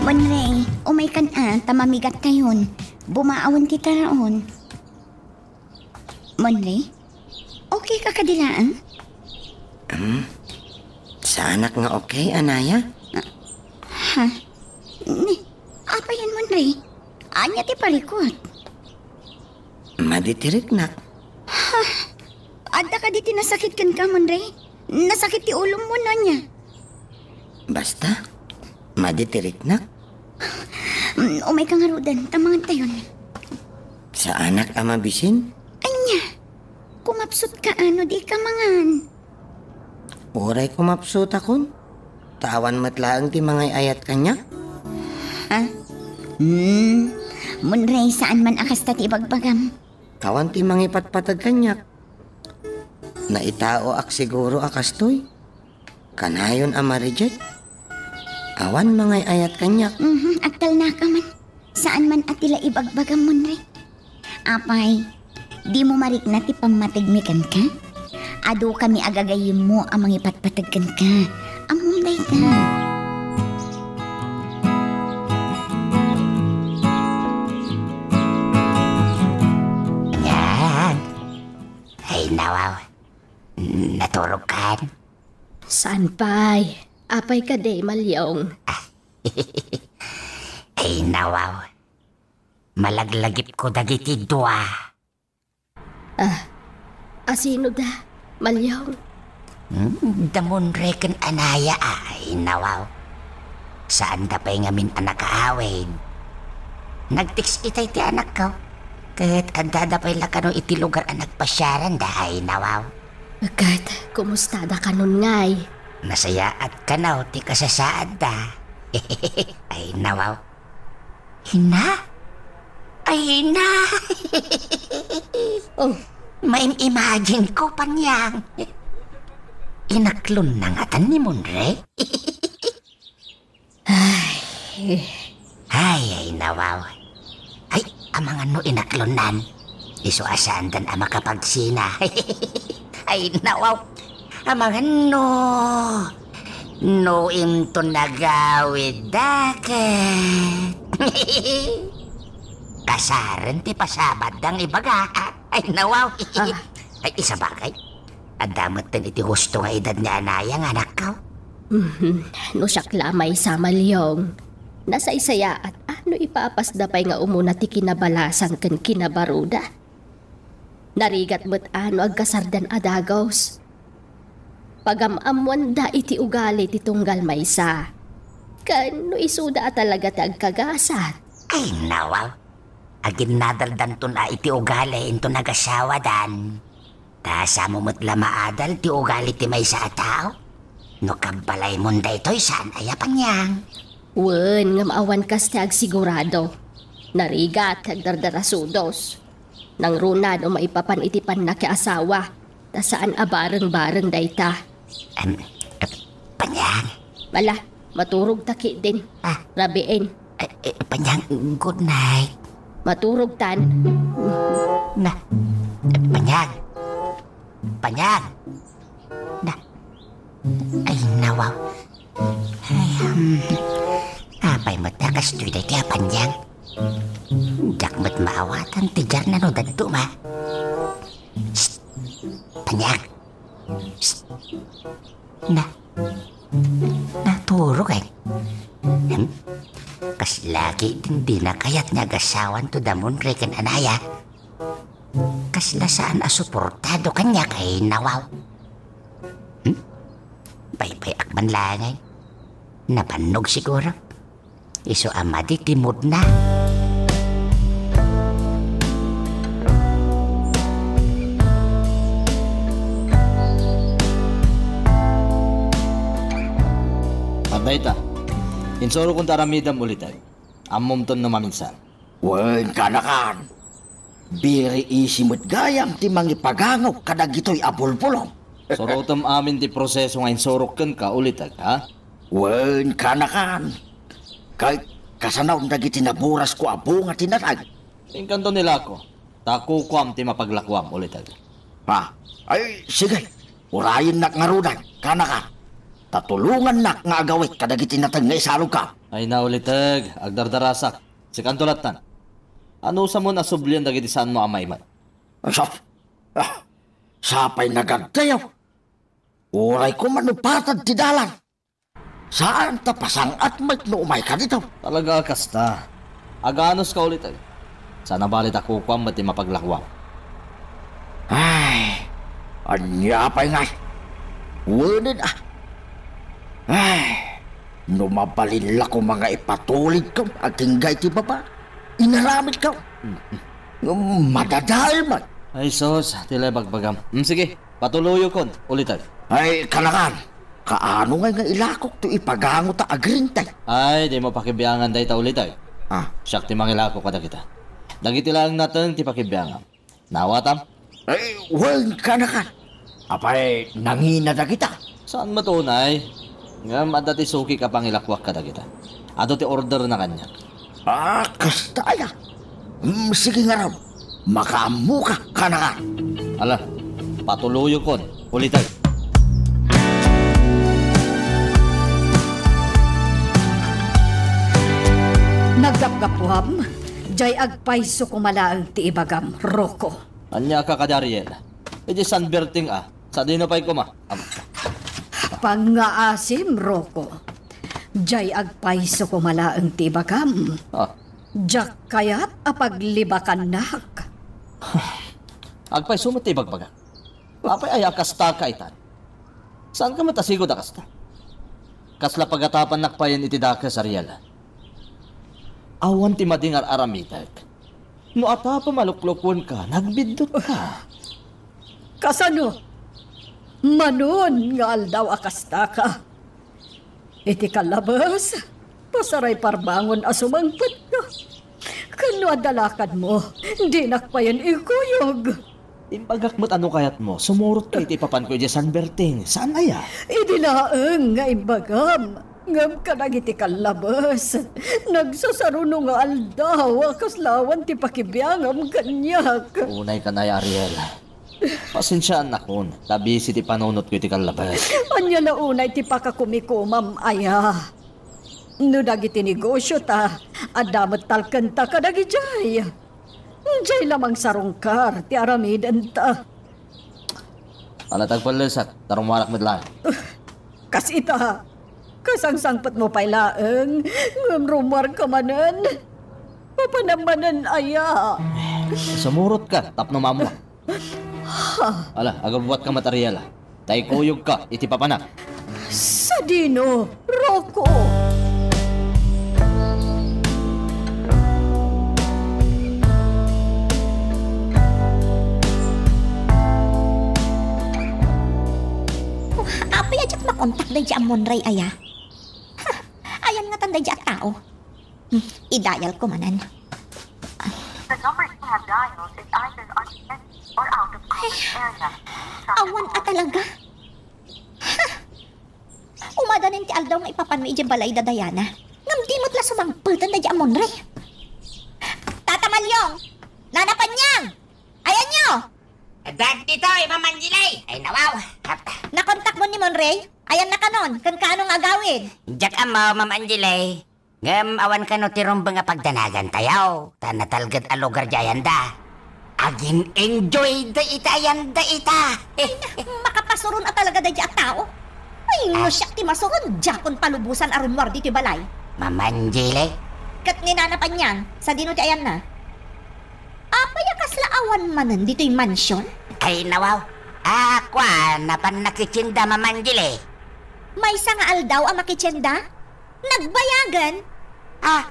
Monrey, umaykan a, ta mamigattayon. Bumaawen ti taraon. Monrey? Okay ka kadi laeng? Hmm? Saanak nga okay, Anaya? Ah, ha? Ni, apayen, Monrey? Ania ti parikut? Madi ti riknak. Ha? Adda kadi ti nasakit kenka, Monrey? Nasakit ti ulom wenno ania? Basta, madi ti riknak. Mm, umayka ngaruden, ta mangantayon. Saanak a mabisin? Ania? Kumapsutka a no dika mangan? Uray kumapsutakon. Ta awan met laeng ti mangay-ayat kaniak. Ha? Hmm, Monrey, saan man a kasta ti ibagbagam. Awan ti mangipatpateg kaniak. Naitaoak siguro a kastoy. Kanayon a ma-reject. Awan mangay-ayat kaniak. Mhm, agtalnaka man. Saan man a ti la ibagbagam, Monrey. Apay, dimo marikna ti pammategmi kenka? Adu kami a gagayyemmo a mangipatpateg kenka. Ammom dayta. Nyan. Ay, nawaw. Naturogkan? Saan pay? Apay kadi, Malyong? Ay, nawaw. Malaglagipko dagiti dua. Ah, asino da, Malyong? Hmm, da Monrey ken Anaya, ay, nawaw. Saanda pay ngamin a nakaawid. Nag-text itay ti anakko. Ket addada pay la kano iti lugar a nagpasiaranda, ay, nawaw. Ket, kumusta da kanon ngay? Nasayaat kano ti kasasaadda. Ay, nawaw. Ina? Ay, ina! Oh, Maim-imagine ko, Panyang. Inaklonna ngatan ni Monre? Ay. Ay, ay, nawaw. Ay, amangan no inaklonnan. Isu a saandan a makapagsina. Ay, nawaw. Amangan no. No inton nagawid daket. Kasaren ti pasabat dang ibaga. Ay, nawaw. Ah. Ay, isabagay. Adda metten iti husto nga edad ni Anaya nga anakko. Mhm. No siak la maysa, Malyong, nasaysayaat a no ipapasda pay nga umuna ti kinabalasan ken kinabaruda. Narigat met a no agkasardan a dagus. Pagam-ammoanda iti ugali ti tunggal maysa. Ken no isuda a talaga ti agkagasat. Ay, nawaw. Aginnadaldanton a iti ugali inton nagasawadan. Ta samo met la maadal ti ugali ti maysa a tao. No kabbalaymon daytoy, saan aya, Panyang? Wen, ngem awan kas ti agsigurado. Narigat ti agdardarasudos. Nangruna no maipapan iti pannakiasawa, ta saan a bareng-bareng dayta. Em, em, Panyang. Ala, maturog ta ketdin. Ah. Rabiin. Eh, eh, Panyang, good night. Maturog tan. Na, eh, Panyang. Panyang. Na. Ay, nawaw. Ay, hmm. Apay met a kastoy daytoy a Panyang? Diak met maawatan ti diarna no dadduma. Psst! Panyang! Psst! Na, naturog, eh. Hmm? Kasla ketdin dina kayat nga agasawanto da Monre ken Anaya. Kasla saan a suportado kaniak, ay nawaw. Hmm? Paypayak man laeng. Nabannog siguro. Isu a madi ti moodna. Adda ita. Insurokon ta aramidem, Uliteg. Ammomton no maminsan. Wen, kaanakan. Very easy met gayam ti mangipagango kadagitoy a bulbulong. Surotem amin ti proseso nga insurok kenka, Uliteg, ha? Wen, kaanakan. Ket kasano dagiti naburas ko a bunga ti nateng? Inkanto ni Lako, ta kukuam ti mapaglakuam, Uliteg. Ha? Ay, sige. Urayennak ngaruden, kaanakan. Ta tulongannak nga agawit kadagiti nateng nga isalogkam. Ay na, Uliteg, agdardarasak. Sikanto lattan. Anusamon a sublian dagiti saanmo a maimed? Sus! Ah, sapay nagadkayo. Uray koma no patad ti dalan. Saan ta pasang-at met no umayka dito. Talaga a kasta. Aganos ka, Uliteg. Saan a bale ta kukuam met ti mapaglakuam. Ay, ania pay ngay? Wen, ah. Ay, no mabalin la koma nga ipatulidkam agingga iti baba, inaramidkam. Mm. Madadael man. Ay, sus, ti la ibagbagam. Mm, sige, patuloyokon, Uliteg. Ay, kaanakan. Kaano ngay nga ilakok to ipagango ta agrintay? Ay, dimo pakibiangan dayta, Uliteg. Ah. Siak ti mangilako kadagita. Dagiti laeng nateng ti pakibiangam. Naawatam? Ay, wen, kaanakan. Apay, nangina dagita? Saan met unay. Ngem adda ti sukik a pangilakuak kadagita. Adu ti orderna kaniak. Ah, kasta aya. Mm, sige ngarud. Makaammoka, kaanakan. Ala, patuloyokon, Uliteg. Naggapgapuam, jay agpayso koma laeng ti ibagam, Rocco. Ania ka kadi, Ariel? Iti San Berting a, sadino pay koma? Am- Pangngaasim, Rocco. Jay agpayso koma laeng ti ibagam. Ah. Diak kayat a paglibakannak. Agpayso met ti ibagbagak. Apay aya a kasta ka itan? Saan ka met a sigud a kasta? Kasla pagatapannak payen iti dakes, Ariel. Awan ti madi nga ar-aramidek. No atapem a luklukuenka, nagbiddutka. Kasano? Manon nga aldaw a kastaka? Iti kallabes, pasaray parbangon a sumangpetka. Ken no adda lakadmo, dinak payen ikuyog. Imbagak met a no kayatmo, sumurotko iti ipapanko idiay San Berting. Saan aya? Idi laeng nga imbagam, ngem kadagiti kallabes, nagsasaruno nga aldaw a kasla awan ti pakibiangam kaniak. Unay kanay, Ariel. Pasensiaannakon, ta busy ti panunotko iti kallabes. Ania la unay ti pakakumikomam aya? No dagiti negosiota, adda met talkenta kadagidiay. Diay la mangsarungkar ti aramidenta. Ala, tagpallesak, ta rummuarak met laeng. Kas ita, kasangsangpetmo pay laeng, ngem rummuarka manen. Papanam manen aya? Sumurotka tapno maammoak. Ala, agabbuatka met, Ariela. Ta ikuyogka iti papanak. Sadino, Rocco? Apay a diak makontak daydi a Monray aya? Ha, ayan ngatan daydi a tao? Hmm, i-dial ko manen. The number you have dialed is either unattended or out of coverage area. Awan a talaga? Ha? Umadanin ti aldaw nga ipapanmi idiay balay da Diana. Ngem di met la sumangpeten daydi a Monray. Tata Malyong! Nana Panyang! Ayanyo! Dagitoy, Ma'am Angeli! Ay, nawaw! Hap. Nakontakmo ni Monray? Ayanna kanon, ken kaano nga agawid? Diak ammo, Ma'am Angeli. Ngem awan kano ti rumbeng a pagdanagantayo, ta natalged a lugar di ayanda. Agin-enjoy da ita ayanda ita. Makapasuron a talaga daydi a tao. Ay, no Ah. siak ti masuron, diakon palubosan a rummuar ditoy balay. Ma'am Angeli? Ket ni Nana Panyang, sadino ti ayanna? Apay a kasla awan manen ditoy mansion? Ay, nawaw. Ah, kuan, napan nakitienda, Ma'am Angeli. Maysa nga aldaw a makitienda? Nagbayagen? Ah,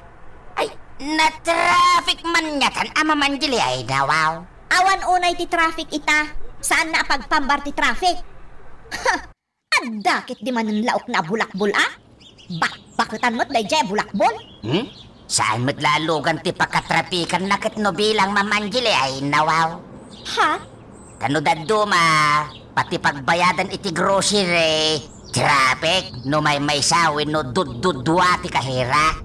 ay, na-traffic man ngatan a, Ma'am Angeli, ay, nawaw. Awan unay ti traffic ita. Saanna a pagpambar ti traffic. Adda ketdi manen laokna a bulakbol a? Bakbaketan met daydiay a bulakbol? Hmm? Saan met la a lugan ti pakatrapikanna ket no bilang, Ma'am Angeli, ay, nawaw. Ha? Ta no dadduma, pati pagbayadan iti grocery, traffic, no maymaysa wenno dudduddua ti kahira.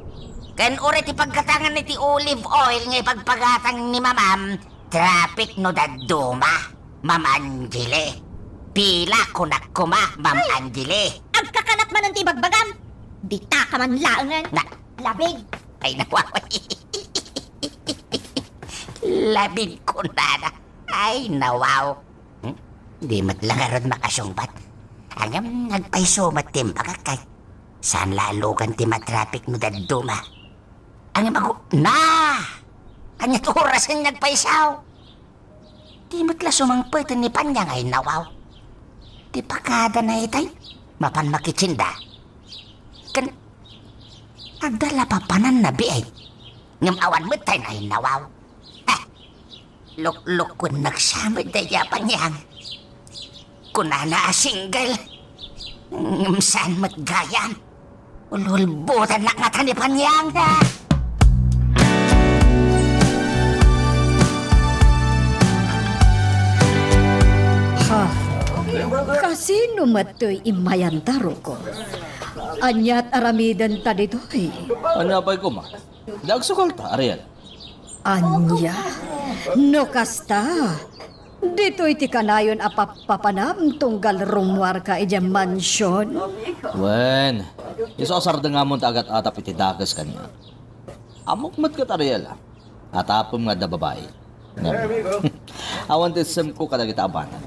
Ken uray ti paggatangan iti olive oil nga ipagpagatang ni Mamam, traffic no dadduma, Ma'am Angeli. Pila kunak koma, Ma'am Ay! Angeli? Agkakanat manen ti ibagbagam. Dita ka man laengen. Na- Labig. Ay, nawaw. Labig kunana. Ay, nawaw. Hmm? Di met la ngarud makasungbat. Ngem nagpayso met ti imbagak ket saan la a lugan ti matraffic no dadduma. Ngem agu-, na! Ania ti orasen nagpayso? Di met la sumangpeten ni Panyang ay nawaw. Ti pakada na itay, mapan makitienda. Ken, adda la papananna biit. Ngem awan met tay ay nawaw. Eh, luklukon nagsamad daydi a Panyang. Kunana a single. Ngem saan met gayam. Ululbotannak ngata ni Panyang. Ha? Kasino met toy immayanta, Rocco? Aniat aramidenta ditoy? Ania pay koma? Di agsukalta, Ariel. Ania? No kasta, ditoy ti kanayon a pappapanam tunggal rummuarka idiay mansion? Wen, isu a sardengamon ti agat-atap iti dakes kaniak. Ammok met ket, Ariela, a tapem nga adda babai. Ngem, awan ti semko kadagita a banag.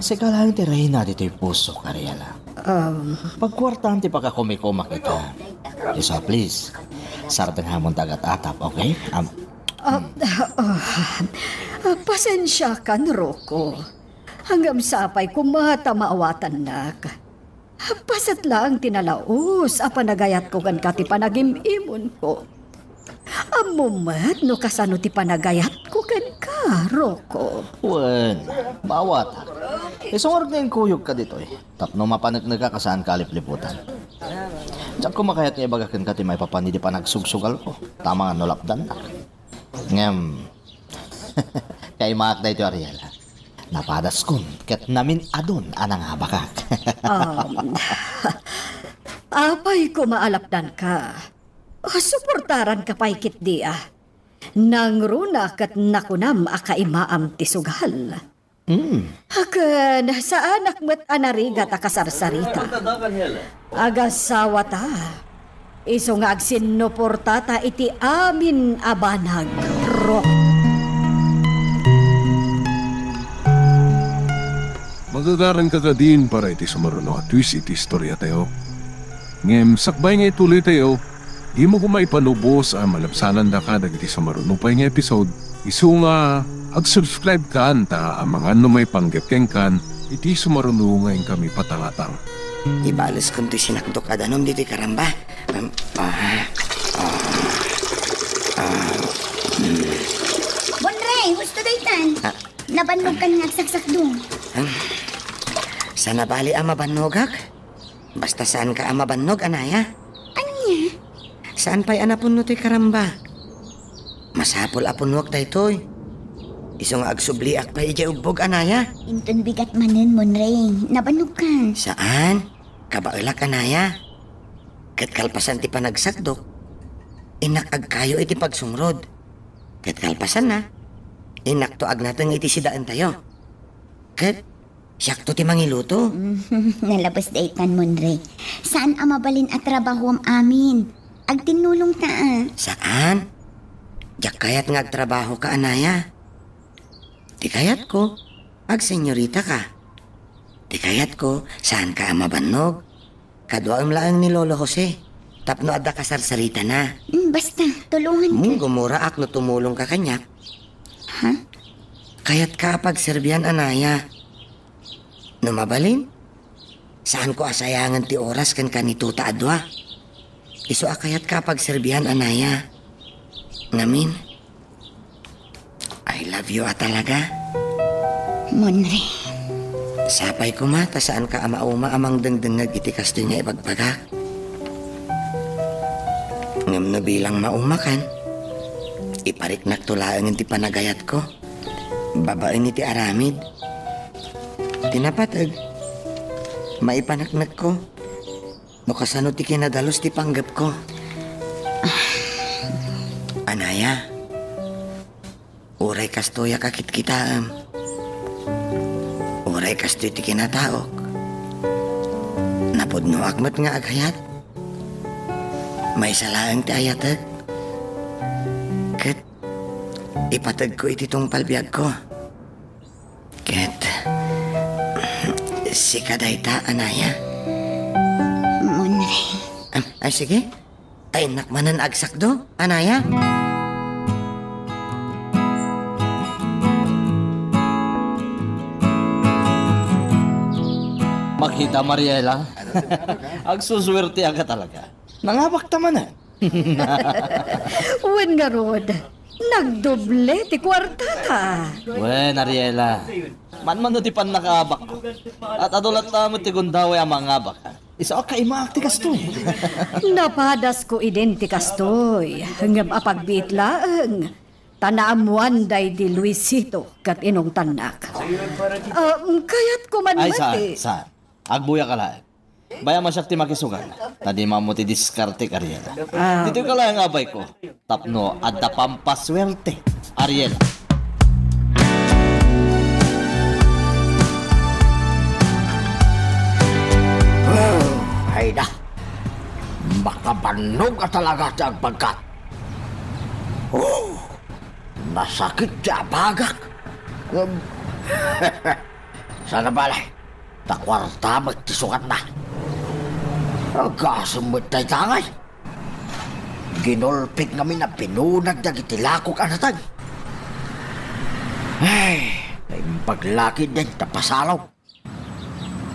Sika laeng ti reyna ditoy pusok, Ariela. Um. Pagkuartaan ti pakakumikomak ita. Isu a, please, sardengamon ti agat-atap, okay? Am- Ah, ah, ah, pasensiakan, Rocco. Ngem sapay koma ta maawatannak. Paset laeng ti nalaus a panagayatko kenka ti panagim-imonko. Ammom met no kasano ti panagayatko kenka, Rocco. Wen, maawatak. Isu ngarud nga inkuyogka ditoy tapno mapaneknekak a saanka a lipliputan. Diak koma kayat nga ibaga kenka ti maipapan idi panagsugsugalko, ta amangan no lapdannak. Ngem, kaimaak daytoy, Ariel. Napadaskon ket namin-adon a nangabakak. Um, apay koma a lapdanka? Suportaranka pay ketdi a. Nangruna ket nakunam a kaimaam ti sugal. Hmm. Ken saanak met a narigat a kasarsarita. Agasawata. Isu nga agsinnuportata iti amin a banag. Ro. Magagaranka kadin para iti sumaruno a twist iti istoriatayo. Ngem sakbay nga ituloytayo, dimo koma ipanubos a malabsanandaka dagiti sumaruno pay nga episode. Isu nga ag-subscribe kan ta amangan no maipanggep kenkan iti sumaruno nga inkami patangatang. Ibaleskonto ti sinakdok a danum ditoy karamba. Um, ah, ah, ah, mm. Bonrey, husto daytan. Ah. Nabannogkan nga agsaksakdo. Hmm. Saan a bali a mabannogak? Basta saanka a mabannog, Anaya. Ania? Saan pay a napunno toy karamba? Masapul a punnoak daytoy. Isu nga agsubliak pay idiay ubbog, Anaya. Inton bigat manen, Monrey. Nabannogkan. Saan? Kabaelak, Anaya. Ket kalpasan ti panagsakdok, innak agkayo iti pagsungrod. Ket kalpasanna, innakto agnateng iti sidaentayo. Ket siakto ti mangiluto. Nalabes daytan, Monrey. Saan a mabalin a trabahoam amin. Agtinnulongta a. Saan? Diak kayat nga agtrabahoka, Anaya. Ti kayatko, agsenyoritaka. Ti kayatko, saanka a mabannog. Kaduaem laeng ni Lolo Jose, tapno adda kasarsaritana. Mm, basta, tulonganka. Munggo, muraak no tumulongka kaniak. Ha? Kayatka a pagserbian, Anaya. No mabalin, saanko a sayangen ti oras kenka ni Tuta a dua. Isu a kayatka a pagserbian, Anaya. Ngamin, I love you a talaga. Monrey. Sapay koma ta saanka a mauma a mangdengdengngeg iti kastoy nga ibagbagak. Ngem no bilang maumakan, ipariknakto laengen ti panagayatko babaen iti aramid. Ti napateg, maipaneknekko. No kasano ti kinadalus ti panggepko. Anaya, uray kastoyak a kitkitaem, uray kastoy ti kinataok, napudnoak met nga agayat. Maysa laeng ti ayatek, ket ipategko iti tungpal biagko. Ket, sika dayta, Anaya? Monrey. Am, ay, sige. Tainnak manen agsakdo, Anaya? Makita, Mariela. Agsusuerteaka talaga. Nangabakta manen. Wen ngarud, nagdoble ti kuartata. Wen, Ariela. Manmano ti pannakaabakko. At adu latta met ti gundaway a mangabak. Isu a kaimaak ti kastoy. Napadasko idin ti kastoy. Ngem apagbiit laeng. Ta naammoan daydi Luisito ket inungtannak. Ah, kayatko man met ti. Ay, saan, saan? Agbuyak a laeng. Bayam a siak ti makisugan, ta dimo ammo ti diskartek, Ariela. Ah. Ditoy ka laeng, abayko, tapno adda pampasuerte, Ariela. Oh, ay na. Makabannog a talaga ti agbagkat. Oh, nasakit ti abagak. Um, saan a bale. Ta kuarta met ti sugatna. Agasem met dayta ngay. Ginulpik ngamin a binunag dagiti lakok a nateng. Ay, naimbag la ketdin ta pasalaw.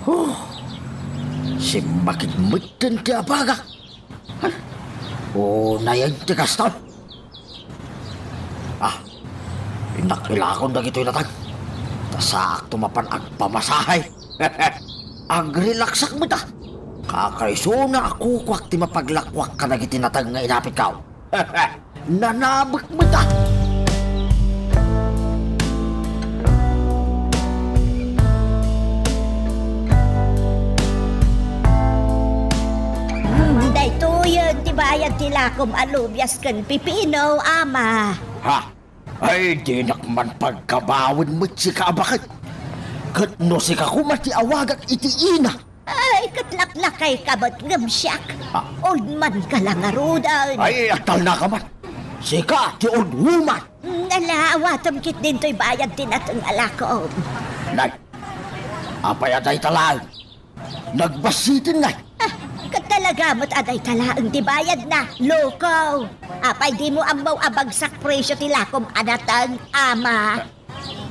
Huh, simmakid metten ti abagak. Unayen ti kaston. Ah, innak ilakon dagitoy nateng. Ta saakto mapan agpamasahe. Agrelaksak met a. Kakaisuna a kukuak ti mapaglakuak kadagiti nateng nga inapitko. Nanabek met a. Yan ti lakom a lubias ken pipino, ama. Ha? Ay, dinak man pagkabawen met sika a baket. Ket no sika koma ti awagak iti ina. Ay, ket laklakayka met ngem siak. Ah. Old man ka la ngaruden. Ay, agtalnaka man. Sika ti old woman. Mm, ala, awatem ketdin toy bayad ti nateng a lakom. Nay, apay a dayta laeng? Nagbassiten, nay. Ah, ket talaga met a dayta laeng ti bayadna, loko. Apay dimo ammo a bagsak presyo ti lakom a nateng, ama?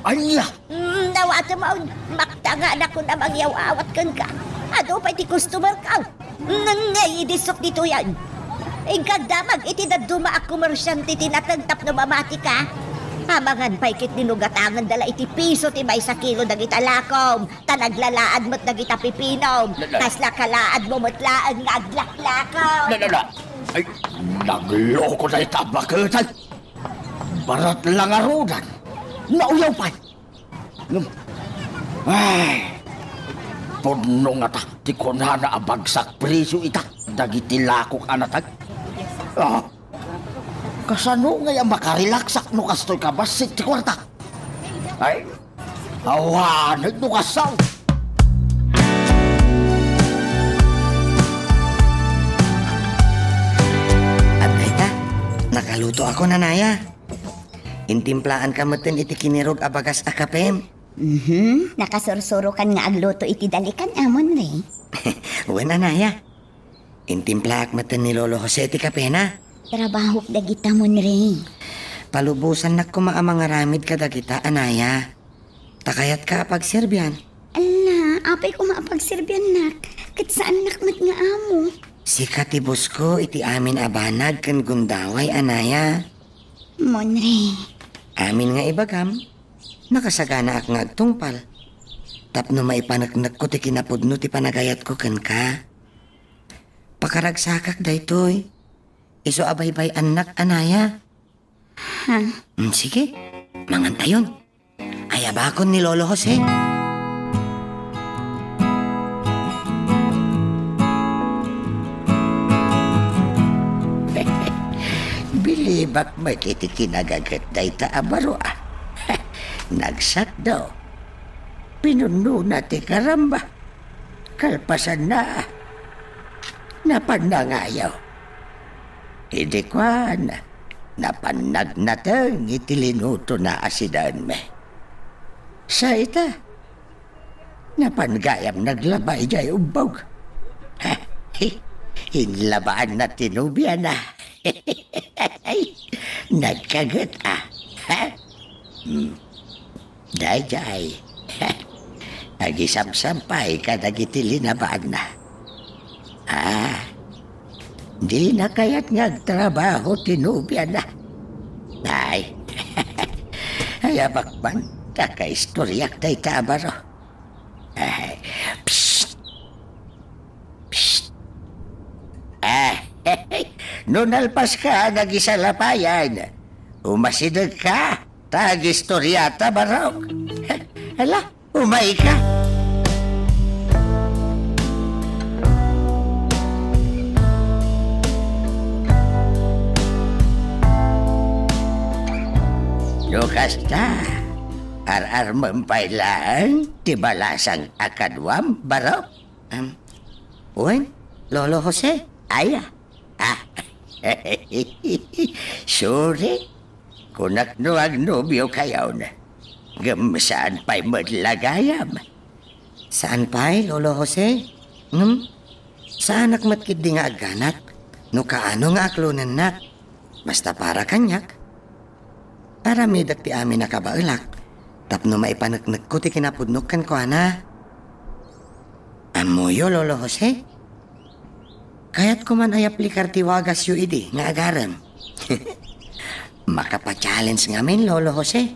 Ania? Mm, awatem, maktanganakon a mangyaw-awat kenka. Adu pay ti customerko. Nangngay idi sok ditoyen. Inkagdamag iti dadduma a komersiante ti nateng tapno mamatika. Amangan pay ketdin no gatangenda la iti piso ti maysa kilo dagita lakom, ta naglalaad met dagita pipinom. Na, na. Kasla kalaadmo met laeng nga aglaklakaw. Na, na, na. Ay, nagloko dayta a baket. Barat la ngaruden. Nauyaw pay. Ngem, ay, pudno ngata ti kunana a bagsak presyo ita dagiti lakok a nateng. Ah, kasano ngay a makarelaksak no kastoy kabassit ti kuarta? Ay, awanen no kasano. Adda ita, nakalutoakon, anaya. Intimplaanka metten iti kinirog a bagas a kapem. Mhm, nakasursurokan nga agluto iti dalikan, Amon Ray. Wen, anaya. Intimplaak metten ni Lolo Jose ti kapena. Trabahok dagita, Mon Ray. Palubosannak koma a mangaramid kadagita, anaya. Ta kayatka a pagserbian. Ala, apay koma a pagserbiannak? Ket saannak met nga amo. Sika ti bosko iti amin a banag ken gundaway, anaya. Mon Ray. Amin nga ibagam, nakasaganaak nga agtungpal. Tapno maipaneknekko ti kinapudno ti panagayatko kenka. Pakaragsakak daytoy. Isu a baybay-annak, anaya. Ha? Mm, sige. Mangantayon. Ayabakon ni Lolo Jose. Bilibak met iti kinagaget dayta a baro, a. Nagsakdo. Pinunnona ti karamba. Kalpasanna, napan nangayo. Idi kuan, napan nagnateng iti linutona a sidaenmi. Sa ita, napan gayam naglaba idiay ubbog. Inlabaanna ti nobiana. Nagkaget, a. Hmm. Daydiay, agisamsampay kadagiti linabaanna. Ah, dina kayat nga agtrabaho ti nobiana. Ay, ayabak man, ta kaistoriak dayta a baro. Ay, psst! Psst! Ah, no nalpaska nga agisalapayan, umasidegka. Ta agistoriata, barok. Ala, umayka. No kasta, ar-armem pay laeng ti balasang a kaduam, barok? Am, wen, Lolo Jose? Aya. Ah. Sorry. Kunak no agnobiokayon. Ngem saan pay met la gayam. Saan pay, Lolo Jose? Ngem, saanak met ketdi nga agganat no kaano nga aklonennak. Basta para kaniak, aramidek ti amin a kabaelak tapno maipaneknekko ti kinapudnok kenkuana. Ammoyo, Lolo Jose? Kayatko man a yaplikar ti wagasyo idi nga agarem. Makapa-challenge ngamin, Lolo Jose.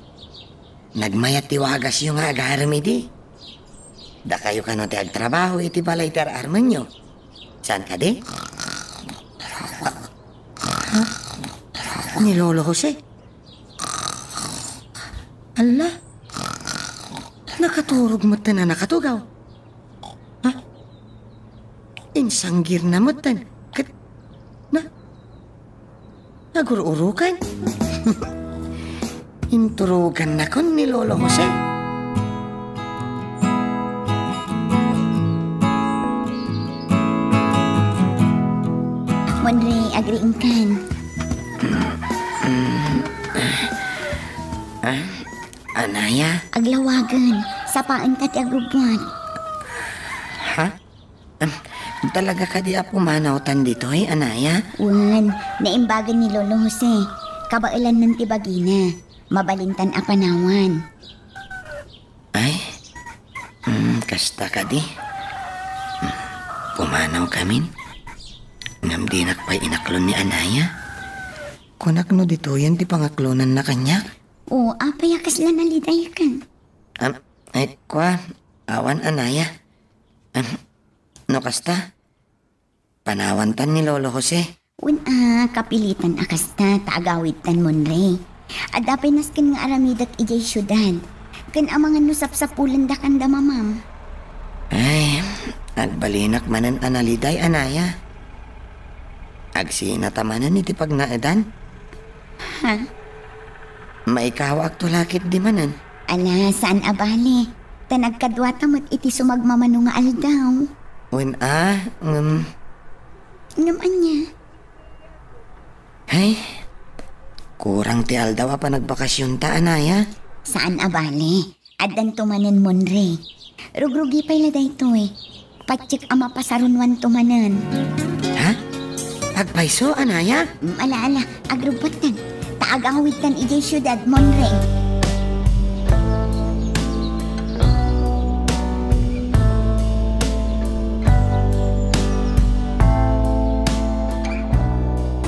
Nagmayat ti wagasyo nga agarem idi. Dakayo kano ti agtrabaho iti balay ti ar-armenyo. Saan kadi? Ni Lolo Jose. Alla, nakaturog metten a nakatugaw. Ha? Insanggirna metten ket na, Agur-urukan? Inturogannakon ni Lolo Jose. Munre, agriingkan. Ah, anaya? Aglawagen, sapaenta ti agrubbuat. Ha? Em, talaga kadi a pumanawtan ditoy, anaya? Wen, naimbagen ni Lolo Jose. Kabaelannan ti bagina. Mabalintan a panawan. Ay, mm, kasta kadi. Mm, pumanawkamin. Ngem dinak pay inaklon ni anaya. Kunak no ditoyen ti pangaklonanna kaniak? O, apay a kasla nalidaykan? Am, ay, kua, awan anaya. Am, no kasta, panawantan ni Lolo Jose. Wen a, kapilitan a kasta, ta agawidtan, Munre. Adda pay nasken nga aramidek idiay siudad. Ken amangan no sapsapulendakan da mamam. Ay, agbalinak manen a naliday, anaya. Agsinata manen iti pagnaedan. Ha? Maikawaakto la ketdi manen. Ala, saan a bale. Ta nagkaduata met iti sumagmamano nga aldaw. Wen a, ngem. Ngem ania? Ay, kurang ti aldaw a panagbakasionta, anaya. Saan a bale. Addanto manen, Munre. Rugrugi pay la daytoy. Patiek a mapasarunoanto manen. Ha? Agpayso, anaya? Mm, ala, ala, agrubbuattan. Ta agawidtan idiay siudad, Munre.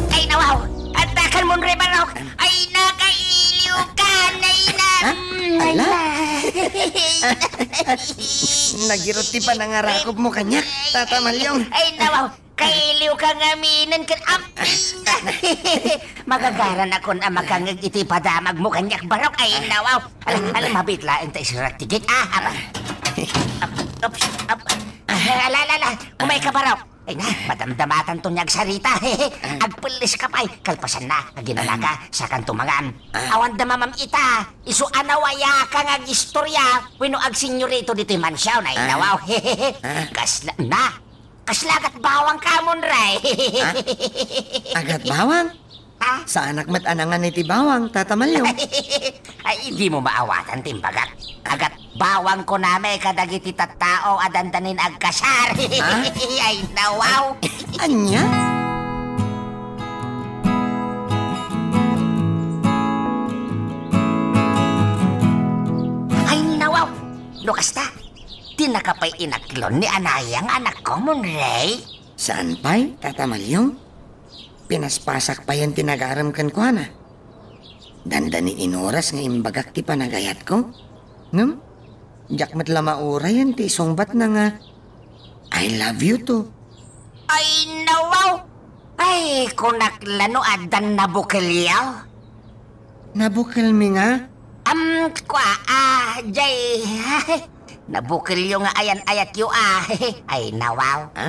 Ay, nawaw! Addakan, Munre Barok! Ay, nakailiw ka, nay na. Ha? Mm, ala? Nagirot ti panangarakopmo kaniak, Tata Malyong. Ay, nawaw, kailiw ka ngamin ken amin. Magagaranakon a makangeg iti padamagmo kaniak, Barok. Ay, nawaw. Ala, ala, mabit laeng ta isirek ti gate. Ah, aba. Up, up, up. Ala, ala, ala. Umay ka, Barok. Ay na, madamdamatanto nga agsarita. Agpelles ka pay, kalpasanna, aginana ka, sakanto mangan. Ah. Awan da mamam ita, isu a nawayaka nga agistorya, wenno agsenyorito ditoy mansion, ay nawaw. Ah. Kasla, na, kasla agatbawang ka, Munre. Ha? Agatbawang? Ha? Saanak met a nangan iti bawang, Tata Malyong. Ay, dimo maawatan ti imbagak. Agatbawang kunami kadagiti tattao a dandanin agkasar. Ha? Ay, nawaw. Ania? Ay, nawaw. No kasta, dinaka pay inaklon ni anaya nga anakko, Munre? Saan pay, Tata Malyong? Pinaspasak payen ti nagarem kenkuana. Dandani inoras nga imbagak ti panagayatko. Ngem, diak met la maurayen ti isungbatna nga, "I love you too." Ay, nawaw! Ay, kunak la no addan nabukelyo. Nabukelmi nga? Am, kua, ah, jay, nabukelyo nga ayan-ayatyo, ah. Ay, nawaw. Ha?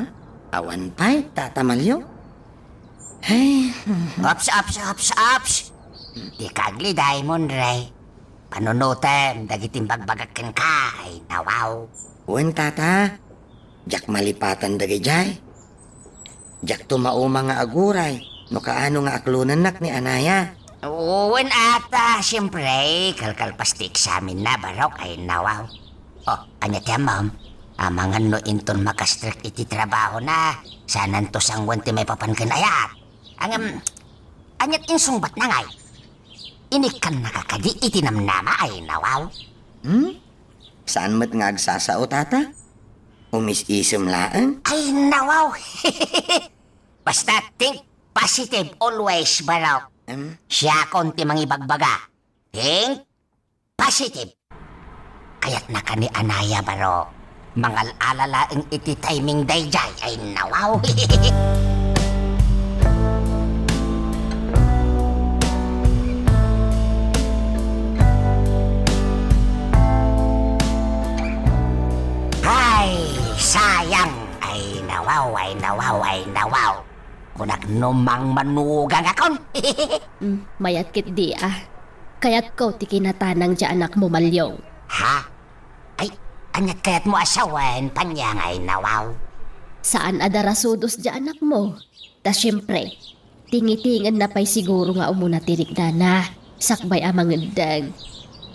Awan pay, Tata Malyong? Ay. Ops, ops, ops, ops. Dika agliday, Munre. Panunotem dagiti imbagbagak kenka, ay nawaw. Wen, Tata. Diak malipatan dagidiay. Diakto mauma nga aguray no kaano nga aklonennak ni anaya. Wen, Tata, siempre, kalkalpas ti eksamenna, Barok, ay nawaw. Oh, ania ti ammom? Amangan no inton makastrek iti trabahona, saananto sanguen ti maipapan ken ayat. Ngem, ania ti insungbatna ngay? Inikkannaka kadi iti namnama, ay nawaw? Hmm? Saan met nga agsasao, Tata? Umis-isem laeng? Ay, nawaw! Basta think positive always, Barok. Hmm? Siakon ti mangibagbaga. Think positive. Kayatnaka ni anaya, Barok. Mangal-ala laeng iti timing daydiay, ay nawaw. Ay, sayang. Ay nawaw, ay nawaw, ay nawaw. Kunak no mangmanugangakon. Mm, mayat ketdi a. Kayatko ti kinatanang ti anakmo, Malyong. Ha? Ay, aniat kayatmo a sawen, Panyang, ay nawaw? Saan a darasudos ti anakmo. Ta siempre, tingitingenna pay siguro nga umuna ti riknana, sakbay a mangeddeng.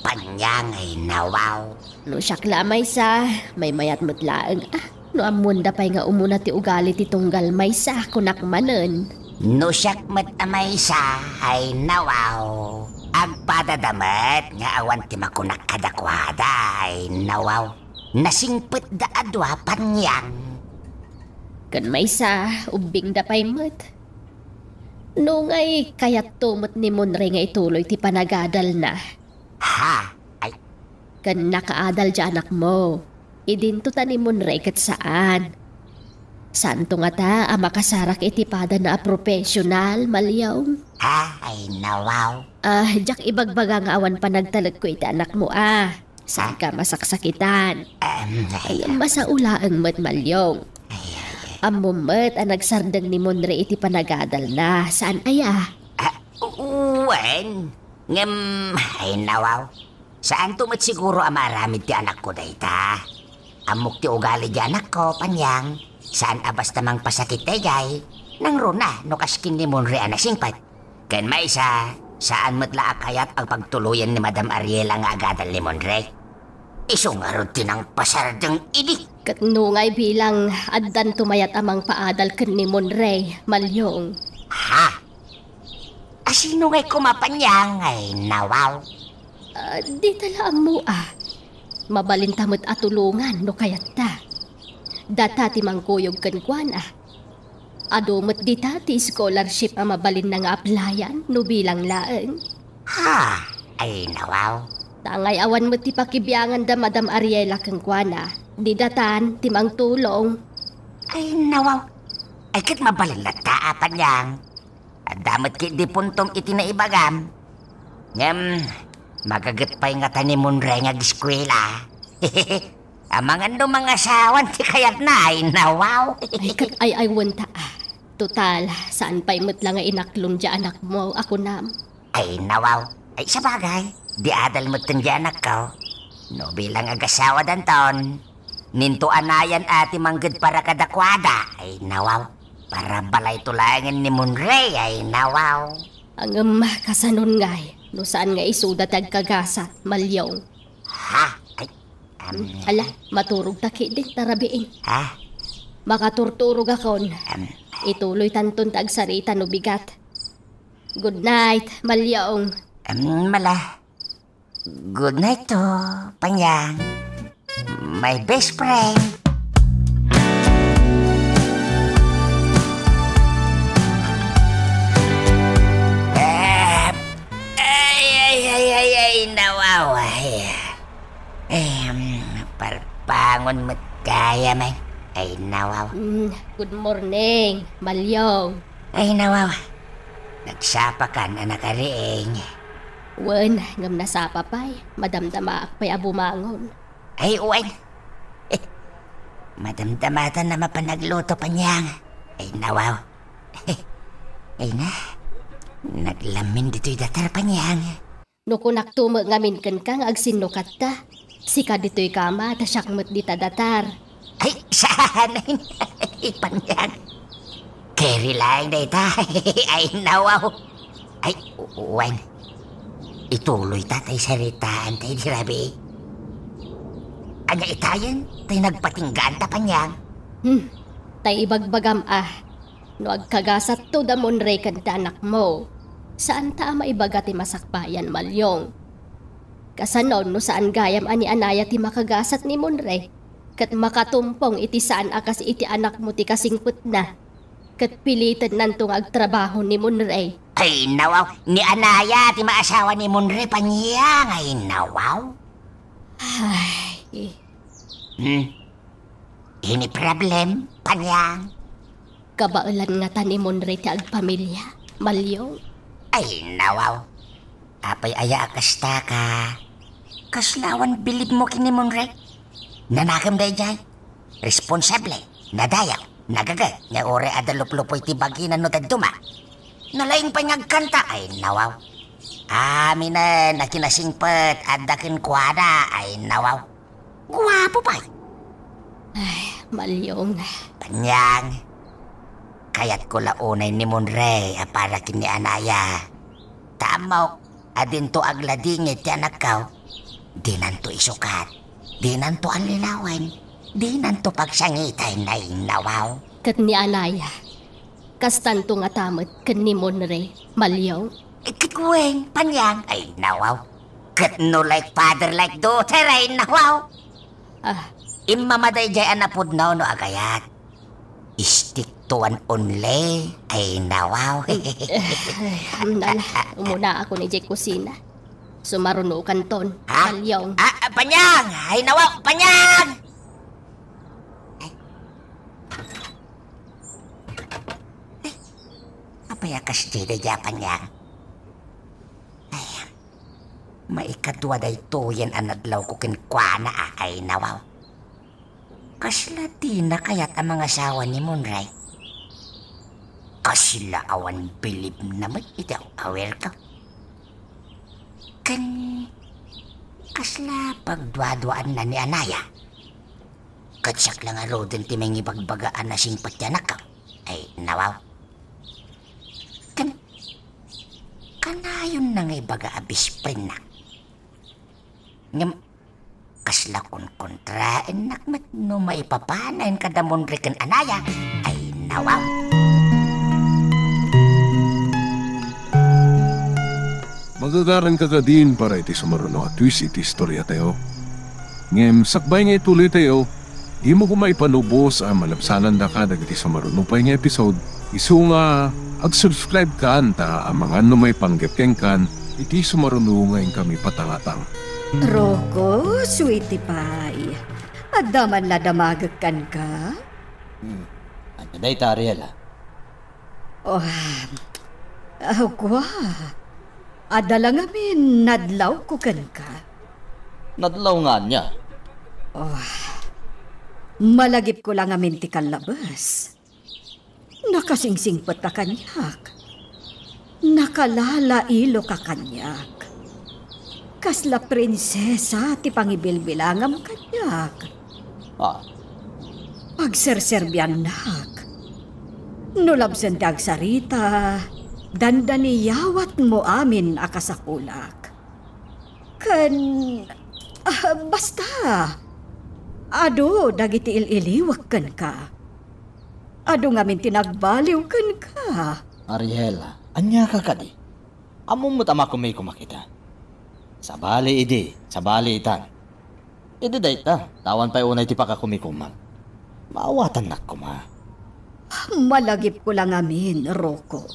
Panyang, ay nawaw? No siak la a maysa, maymayat met laeng a. No ammoenda pay nga umuna ti ugali ti tunggal maysa, kunak manen. No siak met a maysa, ay nawaw. Agpadada met nga awan ti makunak kadakuada, ay nawaw. Nasingpetda a dua, Panyang. Ken maysa, ubbingda pay met. Nungay kayatto met ni Monre nga ituloy ti panagadalna. Ha? Ay. Ken nakaadal ti anakmo. Idinto ta ni Monre ket saan. Saanto ngata a makasarak iti padana a professional, Malyong? Ha? Ay, nawaw. Ah, diak ibagbaga nga awan panagtalekko iti anakmo a. Saanka masaksakitan. Em, ay, masao laeng met, Malyong. Ay, ay, ay. Ammom met a nagsardeng ni Monre iti panagadalna, saan aya? Ah, u-, wen. Ngem, ay nawaw. Saanto met siguro a maaramid ti anakko dayta. Ammok ti ugali ti anakko, Panyang. Saan a basta mangpasakit daydiay. Nangruna no kas ken ni Monre a nasingpet. Ken maysa, saan met la a kayat a pagtuloyen ni Madam Ariela nga agadal ni Monre. Isu ngarud ti nangpasardeng idi. Ket nungay bilang addanto mayat a mangpaadal ken ni Monre, Malyong. Ha? A sino ngay koma, Panyang, ay nawaw? Ah, dita la ammo a. Mabalinta met a tulongan no kayatta. Data ti mangkuyog kenkuana. Adu met dita ti scholarship a mabalinna nga applyan no bilang laeng. Ha, ay nawaw. Ta ngay awan met ti pakibiangan da Madam Ariela kenkuana, di datan ti mangtulong. Ay nawaw. Ay ket mabalin latta a, Panyang. Adda met ketdi puntom iti naibagam. Ngem, magaget pay ngata ni Monre nga ageskuela. Amangan no mangasawan ti kayatna, ay nawaw. Ay, ket ay-aywenta a. Total, saan pay met la nga inaklon ti anakmo a kunam? Ay, nawaw. Ay, sabagay, di adal met ti anakko. No bilang agasawa danton, ninto anayan a ti mangged para kadakuada. Ay, nawaw. Para balayto laengen ni Monre, ay, nawaw. Ngem, kasanon ngay, no saan nga isuda ti agkagasat, Malyong? Ha? Ay, am, ala, maturog ta ketdi, ta rabiin. Ha? Makaturturogakon. Am. Ituloytanton ti agsarita no bigat. Good night, Malyong. Am, mala. Good night to, Panyang. My best friend. Ah, ay, ay, ay, ay, ay, nawaw, ay. Em, parbangon met gayam, ay. Ay, nawaw. Mm, good morning, Malyong. Ay, nawaw. Nagsapakan a nakariing. Wen, ngem nasapa pay. Madamdamaak pay a bumangon. Ay, wen. Madamdamatan a mapan agluto, Panyang. Ay, nawaw. Ay na. Naglamin ditoy datar, Panyang. No kunakto met ngamin kenka nga agsinnukatta, sika ditoy kama, ta siak met dita datar. Ay, saan? Ay, Panyang. Keri laeng dayta. Ay, nawaw. Ay, u-, wen. Ituloyta tay saritaanta idi rabii. Ania itayen tay nagpatinggaanta, Panyang? Hmm. Tay ibagbagam a, no agkagasatto da Monre ken da anakmo, saanta a maibaga ti masakbayan, Malyong. Kasanon no saan gayam a ni anaya ti makagasat ni Monre, ket makatumpong iti saan a kas iti anakmo ti kasingpetna, ket pilitennanto nga agtrabaho ni Monre. Ay, nawaw, ni anaya ti maasawa ni Monre, Panyang, ay, nawaw. Ay. Hmm? Any problem, Panyang? Kabaelan ngata ni Monre ti agpamilia, Malyong? Ay, nawaw. Apay aya a kasta ka? Kasla awan bilibmo ken ni Monre? Nanakem daydiay. Responsable, nadayaw. Nagaget nga uray adda luplupoy ti bagina no dadduma. Nalaing pay nga agkanta, ay nawaw. Aminen a kinasingpet adda kenkuana, ay nawaw. Guapo pay. Ay, Malyong. Panyang, kayatko la unay ni Monray a para ken ni Anaya. Ta ammok a dinto agladingit ti anakko. Dinanto isukat. Dinanto allilawen. Dinanto pagsangiten, ay nawaw. Ket ni Anaya, kastanto ngata met ken ni Monray, Malyong? Ket wen, Panyang, ay nawaw. Ket no like father, like daughter, ay nawaw. Ah. Immamada idiay a napudno no agayat. Stick to one only, ay nawaw. Ay, ala, ala, umunaakon idiay kusina. Sumarunokanton, Ha? Malyong. Ah, ah, Panyang! Ay nawaw, Panyang! Ay. Ay. Apay a kasdi daydiay a Panyang? Ay, maikadua daytoyen a nadlawko kenkuana, a, ay nawaw. Kasla dina kayat a mangasawa ni Monray? Kasla awan bilibna met iti aw-awirko. Ken kasla pagduaduaanna ni Anaya? Ket siak la ngaruden ti mangibagbaga a nasingpet ti anakko. Ay, nawaw. Ken, kanayonna nga ibaga a best friendnak. Ngem, kasla konkontraennak met no maipapanen kada Monray ken Anaya. Ay, nawaw. Magagaranka kadin para iti sumaruno a twist iti istoriatayo. Ngem sakbay nga ituloytayo, dimo koma ipalubos a malabsanandaka dagiti sumaruno pay nga episode, isu nga ag-subscribe kan ta amangan no maipanggep kenkan iti sumaruno nga inkami patangatang. Rocco, sweetie pie, adda man la damagek kenka? Hmm. Ania dayta, Ariela? Oh, ah, kua. Adda la ngamin nadlawko kenka. Nadlaw nga ania? Oh, malagipko la ngamin ti kallabes. Nakasingsingpetka kaniak. Nakalalailoka kaniak. Kasla prinsesa ti pangibilbilangam kaniak. Ah. Pagserserbiannak. No labsen ti agsarita, dandaniyawatmo amin a kasapuak. Ken, ah, basta, adu dagiti il-iliwek kenka. Adu ngamin ti nagbaliw kenka. Ariela, ania ka kadi? Ammom met a makumikom a kita. Sabali idi, sabali itan. Idi dayta, ta awan pay unay ti pakakumikomam. Maawatannak koma. Malagipko la ngamin, Rocco.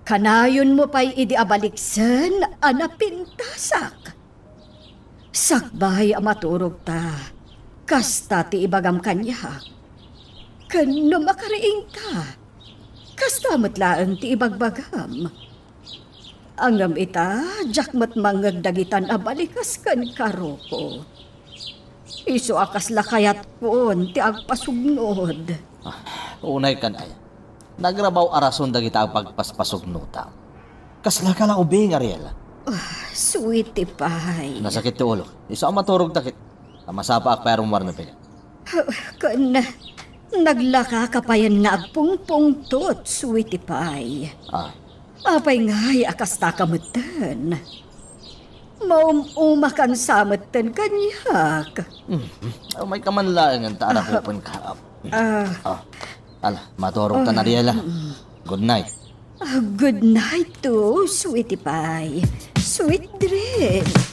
Kanayonmo pay idi a baliksen a napintasak. Sakbay a maturogta, kasta ti ibagam kaniak. Ken no makariingta, kasta met laeng ti ibagbagam. Ngem ita, diak met mangngeg dagitan a balikas kenka, Rocco. Isu a kasla kayatkon ti agpasugnod. Ah, unay kan aya. Nagrabaw a rason dagita agpagpaspasugnotam. Kaslaka la ubing, Ariela. Ah, sweetie pie. Nasakit ti ulok. Isu a maturogta ket ta masapaak pay a rummuar no pigan. Ken naglakaka payen nga agpungpungtot, sweetie pie. Ah. Apay ngay a kastaka metten? Maum-umakan sa metten kaniak. Mhm. Umayka man laengen ta arakupenka. Ah. Ah. Ala, maturogtan, Ariela. Mm. Good night. Ah, good night too, sweetie pie. Sweet dreams.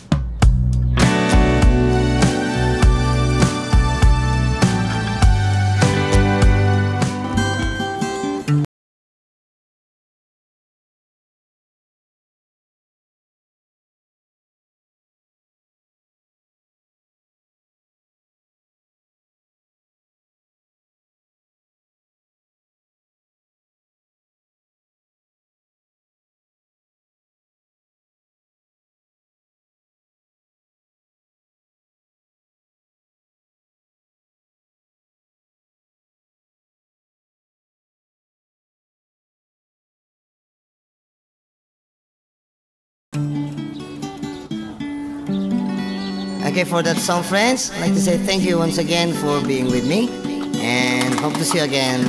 Okay, for that song, friends, I'd like to say thank you once again for being with me and hope to see you again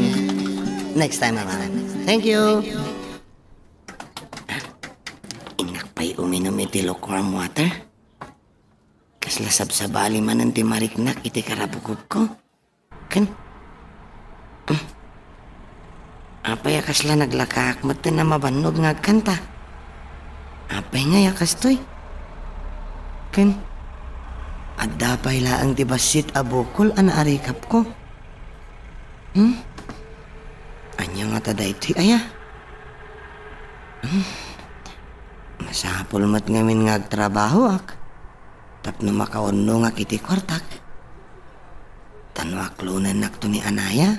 next time around. Thank you. Innak pay uminum iti lukewarm water. Kasla sabsabali manen ti mariknak iti karabukobko. Ken, hmm, apay a kasla naglakaak metten a mabannog nga agkanta? Apay ngay a kastoy? Ken, adda pay laeng ti bassit a bukol a naarikapko. Hmm? Ania ngata daytoy aya? Hmm? Masapul met ngamin nga agtrabahoak tapno makaunongak iti kuartak. Ta no aklonennakto ni Anaya,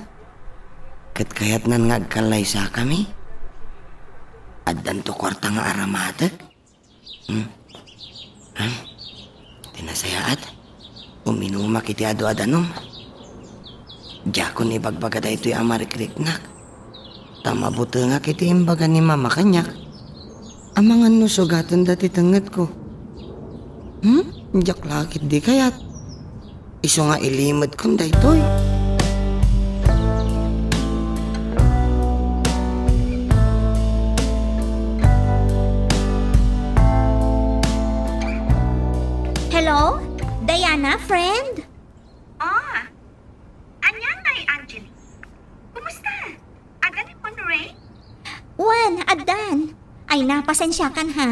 ket kayatnan nga agkallaysakami. Addanto kuarta nga aramatek. Hmm? Ah? Ti nasayaat, uminumak iti adu a danum. Diakon ibagbaga daytoy a marikriknak. Ta mabutengak iti imbaga ni Mama kaniak. Amangan no sugatenda ti tengngetko. Hmm? Diak la ketdi kayat. Isu nga ilimedkon daytoy. Hello? Diana, friend? Ah, ania ngay, Angeli? Kumusta? Adda ni Monray? Wen, addan. Ay na, pasensiakan ha.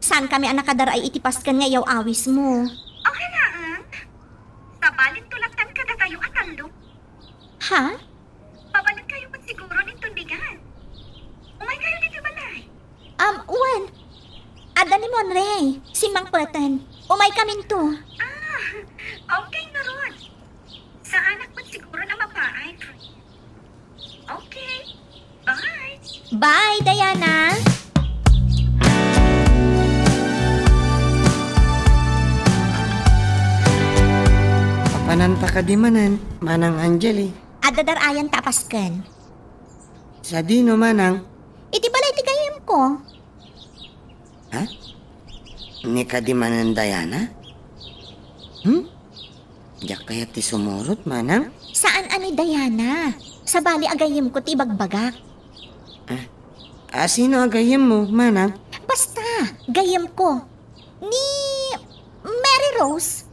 Saankami a nakadar-ay iti pasken nga iyaw-awismo. Okay laeng. Sabalinto latta kadatayo a tallo. Ha? Mabalinkayo met siguro inton bigat. Umaykayo ditoy balay. Um, wen. Adda ni Monray. Simmangpeten. Umaykaminto. Ah, okay ngarud. Saanak met siguro a mapaay, friend. Okay. Bye. Bye, Diana. Papananta kadi manen, Manang Angeli? Adda dar-ayan ta a pasken. Sadino, Manang? Iti balay ti gayyemko. Ha? Ni kadi manen, Diana? Hmm? Diak kayat ti sumurot, Manang? Saan a ni Diana. Sabali a gayyemko ti ibagbagak. Ah, a, sino a gayyemmo, Manang? Basta, gayyemko. Ni Mary Rose.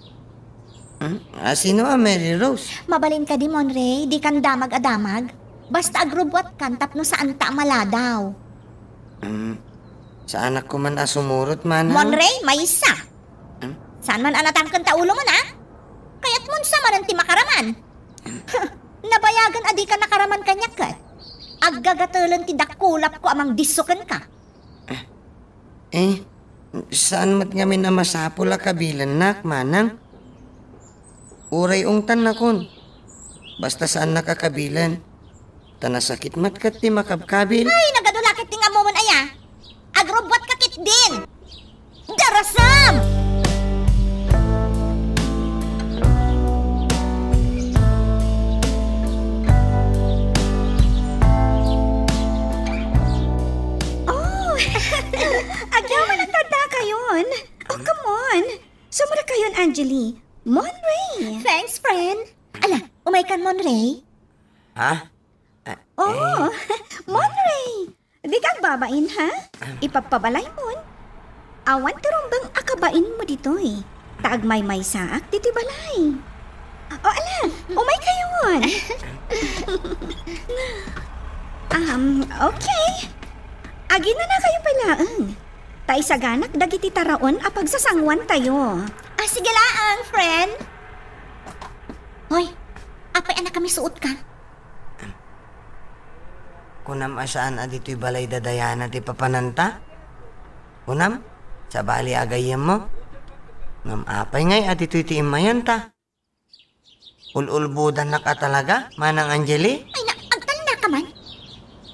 Hmm? A, sino a Mary Rose? Mabalin kadi, Monray, dikan damag a damag. Basta agrubbuatkan tapno saanta a maladaw. Hmm, saanak koma a sumurot, Manang? Monray, maysa. Hmm? Saan man a natangken ta ulomo, a? Kayatmon sa manen ti makaraman. Nabayagen a dika nakaraman kaniak ket. Aggagatelen ti dakulapko a mangdisso kenka. Eh, saan met ngamin a masapul a kabilennak, Manang? Uray ungtannakon. Basta saannak a kabilen. Ta nasakit met ket ti makabkabil. Ay, nagadu la ket ti ammomon aya. Agrubbuatka ketdin. Darasam! Oh, agyaman a tadakayon. Oh, come on. Sumrekayon, Angeli. Monray. Thanks, friend. Ala, umaykan, Monray? Ha? Ah, oh, eh. Monray. Dika agbabain, ha? Ah. Ipapabalaymon. Awan ti rumbeng a kabainmo ditoy. Ta agmaymaysaak ditoy balay. O, ala, umaykayon. Um, okay. Aginanakayo pay laeng. Ta isaganak dagiti taraon a pagsasanguantayo. Ah, sige laeng, friend. Hoy, apay a nakamisuotka? Kunam a saan a ditoy balay da Diana ti papananta? Kunam, sabali a gayyemmo? Ngem apay ngay a ditoy ti immayenta? Ul-ulbodannak a talaga, Manang Angeli? Ay na, agtalnaka man.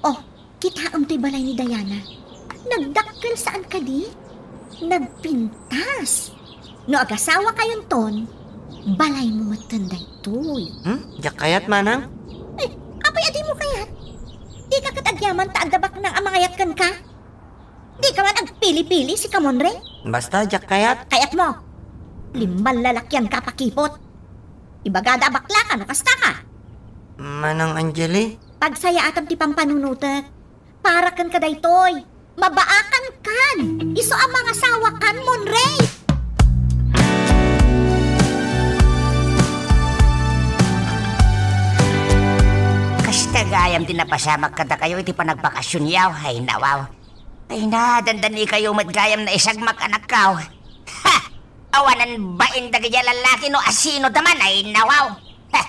Oh, kitaem toy balay ni Diana. Nagdakkel saan kadi? Nagpintas. No agasawakayonton, balaymo metten daytoy. Hmm? Diak kayat, Manang? Eh, apay a dimo kayat? Dika ket agyaman ta adda baknang a mangayat kenka? Dika man agpili-pili, sika, Monre? Basta, diak kayat. Kayatmo. Limmal lalakian ka pakipot. Ibagada a bakla ka no kasta ka. Manang Angeli? Pagsayaatam ti pampanunotek. Para kenka daytoy. Mabaakan kan. Isu a mangasawa kan, Monray. Kasta gayam ti napasamak kadakayo iti panagbakasionyo, ay nawaw. Ay na, dandani kayo met gayam naisagmak, anakkaw. Ha! Awanan bain dagiti a lallaki no asino da man, ay nawaw. Ha!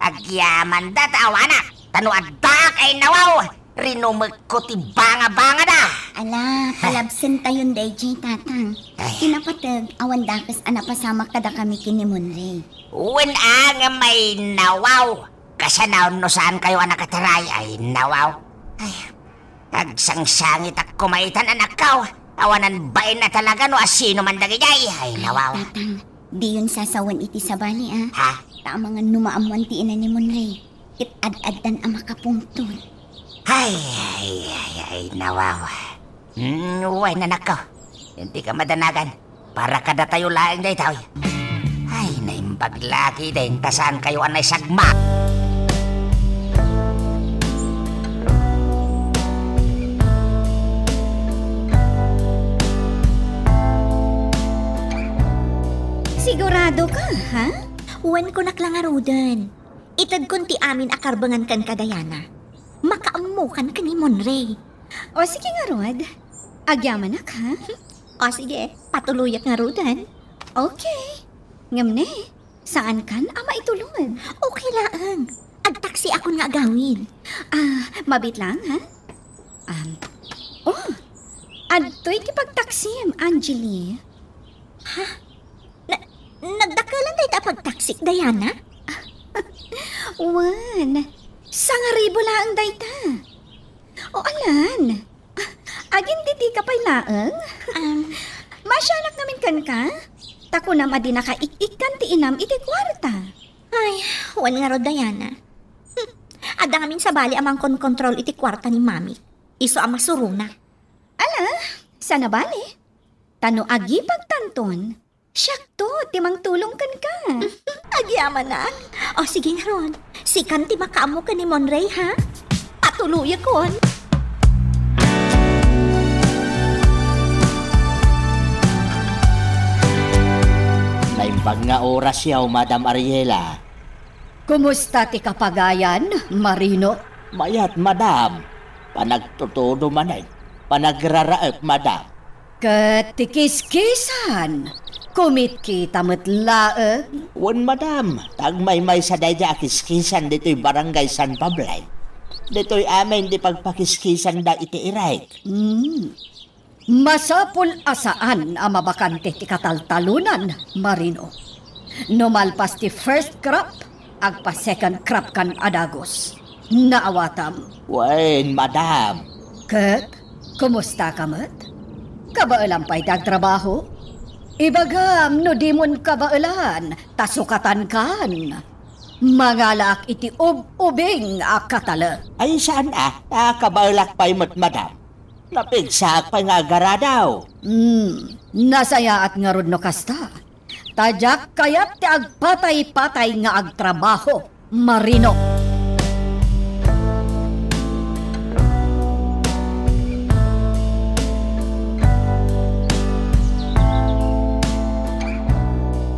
Agyamanda ta awanak, ta no addaak, ay nawaw. Rinumekko ti bangabangada. Ala, ha? Palabsentayon daydiay, Tatang. Ay. Ti napateg, awan dakes a napasamak kadakami ken ni Monray. Wen a nga may nawaw. Kasano no saan kayo a nakataray, ay nawaw. Ay, agsangsangitak koma itan, anakkaw. Awanan bain a talaga no asino man dagijay, ay nawaw. Tatang, diyon sasawen iti sabali, a. Ha? Ta amangan no maammoan ti ina ni Monray, ket ad-addan a makapungtod. Ay, ay, ay, ay, nawaw. Hmm, wen, anakko. Iti ka madanagan. Para kadatayo laeng daytoy. Ay, naimbag lagi dayta saan kayo a naisagmak. Sigurado ka, ha? Wen, kunak la ngaruden. Itedkon ti amin a karbengan kenka, Diana. Makaammokan ken ni Monray. O, sige ngarud. Agyamanak, ha? O, sige. Patuloyak ngaruden. Okay. Ngem ne, saankan a maitulod? Okay laeng. Agtaksiakon nga agawid. Ah, mabiit laeng, ha? Um, oh, adtoy ti pagtaksim, Angeli. Ha? Na-, nagdakelan dayta a pagtaksik, Diana? Wen, sangaribu laeng dayta. O, alan. Agindidika pay laeng? Um, Masianak ngamin kenka? Ta kunam a dinaka ik-ikkan ti inam iti kuarta. Ay, wen ngarud, Diana. Hmm, adda ngamin sabali a mangkonkontrol iti kuarta ni Mami. Isu a masuronak. Ala, saan a bale? Ta no agipagtanton, siakto ti mangtulong kenka. Agyamanak. O, sige ngarud. Sikan ti makaammo ken ni Monray, ha? Patuloyakon. Naimbag nga orasyo, Madam Ariela. Kumusta ti kapagayan, Marino? Mayat, madam. Panagtutudo manen. Panagraraek, madam. Ket ti kiskisan, kumitkita met laeng? Wen, madam. Ta agmaymaysa daydiay a kiskisan ditoy Barangay San Pablo. Ditoy amin ti pagpakiskisanda iti irek. Hmm. Masapul a saan a mabakante ti kataltalonan, Marino. No malpas ti first crop, agpa-second crop kan a dagus. Naawatam. Wen, madam. Ket, kumusta ka met? Kabaelam pay ti agtrabaho? Ibagam no dimon kabaelan, ta sukatankan. Mangalaak iti ub-ubing a katalek. Ay, saan a, ta kabaelak pay met, madam. Napigsaak pay nga agaradaw. Hmm, nasayaat ngarud no kasta. Ta diak kayat ti agpatay-patay nga agtrabaho, Marino.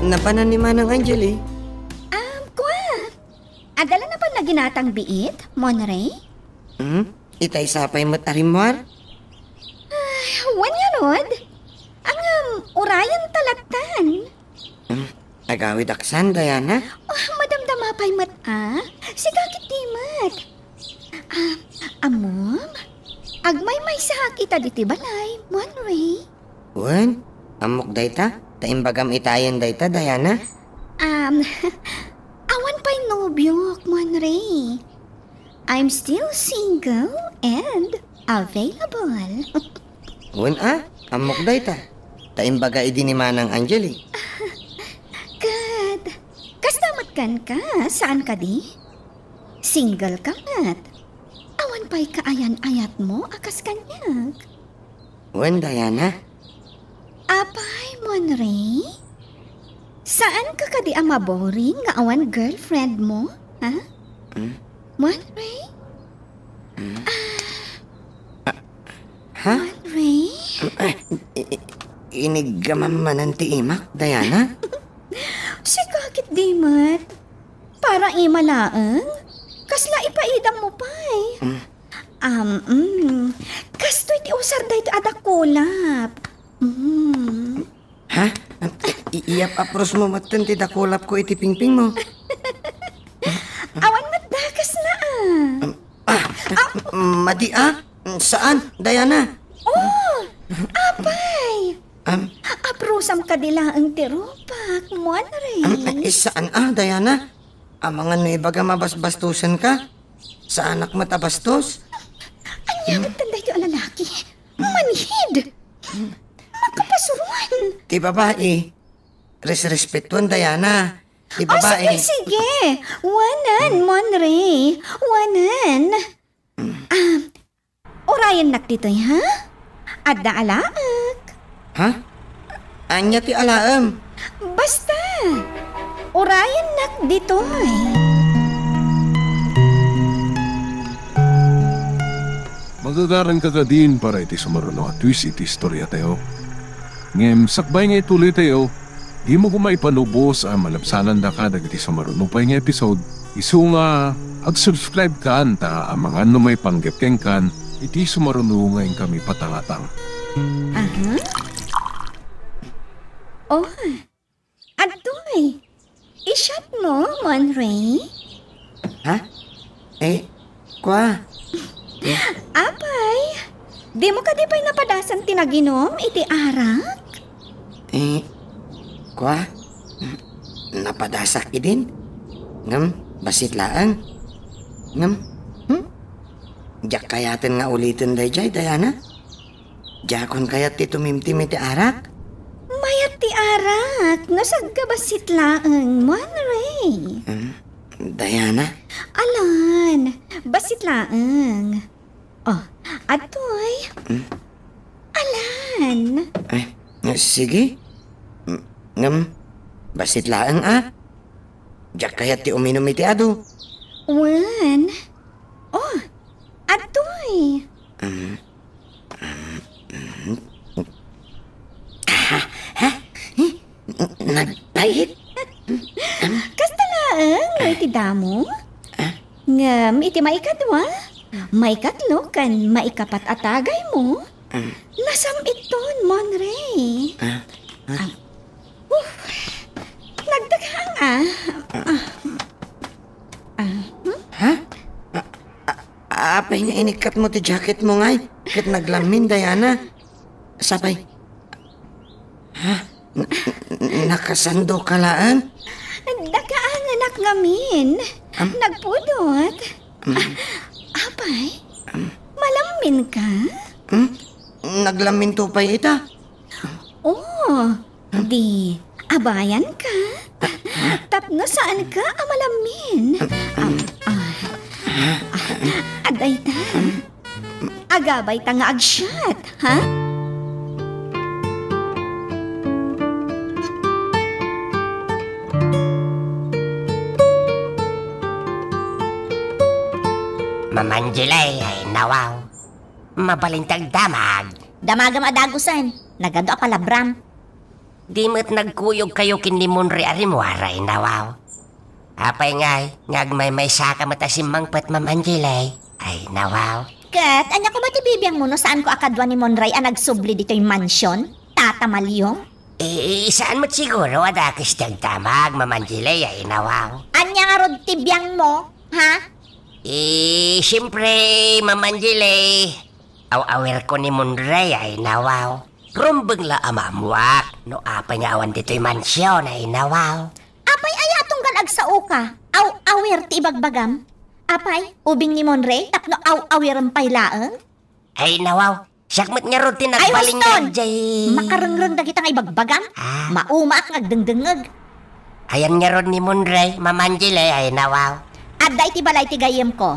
Napanan ni Manang Angeli? Um, kua. Adda la napan nga ginatang biit, Monray? Hmm? Itay sa pay met a rimmuar? Ay, wen ngarud. Ngem, urayen ta lattan. Hmm? Agawidak san, Diana? Oh, madamdama pay met a. Sika ketdi met. Ah, ammom? Agmaymaysaak ita ditoy balay, Monray. Wen, ammok dayta, ta imbagam itayen dayta, Diana. Um, awan pay nobiok, Monray. I'm still single and available. Wen a, ammok dayta. Ta imbaga idi ni Manang Angeli. Ket, kasta met kenka, saan kadi? Single ka met. Awan pay kaayan-ayatmo a kas kaniak. Wen, Diana. Apay, Monray? Saan ka kadi a maboring nga awan girlfriend mo? Ha? Hmm? Monray? Hmm? Ah, Ha? Monray? Ay, i-, i-, iniggamam manen ti imak, Diana? Sika ket di met. Para ima laeng? Kasla ipaidam mo pay. Mm. Um, mm. Kastoy ti usar daytoy a dakulap. Mm. Ha? I-, iyap-apros mo metten ti dakulap ko iti pingping mo. Awan met dakes na, ah. Um, ah, madi, ah. Saan, Diana? Oh, apay! Am? Aprosam kadi laeng ti rupak, Monray. Am, eh, saan, ah, Diana? Amangan no ibagam a basbastosen ka? Saanak met a bastos? Ania met daytoy a lalaki? Manhid! Makapasuruan! Ti babai, resrespetuan, Diana. Ti babai. Oh, sige, sige. Wanan, Monray. Wanan. Ah, urayennak ditoy, ha? Adda alaek. Ha? Ania ti alaem? Basta, urayennak ditoy. Magagaranka kadin para iti sumaruno a twist iti istoriatayo. Ngem sakbay nga ituloytayo, dimo koma ipanubos a malabsanandaka dagiti sumaruno pay nga episode, isu nga ag-subscribe kan ta amangan no maipanggep kenkan iti sumaruno nga inkami patalatan. Aha. Oh, adtoy. I-shot mo, Monray? Ha? Eh, kua? Apay, dimo kadi pay napadasan ti naginom iti arak? Eh, kua? Napadasak idin? Ngem, bassit laeng. Ngem, hmm? Diak kayaten nga uliten daydiay, Diana. Diakon kayat ti tumimtim iti arak? Mayat ti arak, no sagga bassit laeng, Monray. Hmm? Diana? Alan, bassit laeng. Oh, adtoy. Hmm? Alan. Eh, sige. Hmm, ngem, bassit laeng, ah. Diak kayat ti uminum iti adu. Wen. Oh, adtoy. Hmm. Ah, ha? Eh, nagpait? Kasta laeng no iti damo. Ah? Ngem iti maikadua, maikatlo, ken maikapat a tagaymo, ah, nasam-iton, Monray. Ah? Ah? Ah. Uh, nagdagang, ah. Ah. Ah, hmm? Ha? Ah, ah, apay nga inikkatmo ti jacketmo ngay ket naglammin, Diana? Sapay. Ha? N-, n-, nakasandoka laeng? Dakaanganak ngamin. Am? Nagpudot. Am? Ah, apay? Am? Malammin ka? Hmm? Naglammin to pay ita? Oh, di, abayan ka? Tapno saan ka a malammin? Ah, ah, ah, adda ita. Agabay ta nga agsiat, ha? Mama Angelay, ay nawaw. Mabalin ti agdamag. Damagam a dagusen. Nagadu a palabram. Di met nagkuyogkayo ken ni Monray a rimmuar, ay nawaw. Apay ngay, nga agmaymaysaka met a simmangpet, Mama Angelay? Ay nawaw. Ket, ania koma ti bibiangmo no saanko a kadua ni Monray a nagsubli ditoy mansion, Tata Maliong? Eh, saan met siguro a dakes ti agdamag, Mama Angelay, ay nawaw. Ania ngarud ti biangmo, ha? Eh, siyempre, Mama Angelay, aw-awirko ni Monray, ay nawaw. Rumbeng la a maammuak no apay nga awan ditoy mansion, ay nawaw. Apay aya a tunggal agsaoka? Aw-awir ti ibagbagam? Apay, ubing ni Monray tapno aw-awirem pay laeng? Ay nawaw, siak met ngarud ti nagbalin nga jay. Ay, huston! Makarengreng dagita nga ibagbagam? Ah. Maumaak nga agdengdengngeg. Ayan ngarud ni Monray, Mama Angelay, ay nawaw. Adda iti balay ti gayyemko.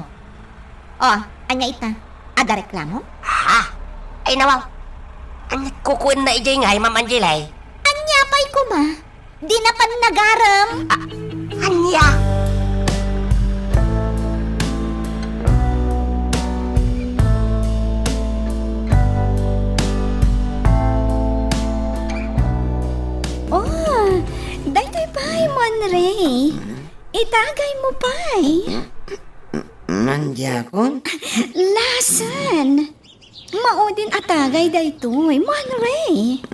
Oh, ania ita? Adda reklamo? Ha? Ay nawaw. Ania kukuenna idiay ngay, Mama Angelay? Ania pay koma? Di na pannagarem. Ania? Oh, daytoy pay, Monray. Itagaymo pay. Mandiakon? Lasan. Maudin a tagay daytoy, Monray.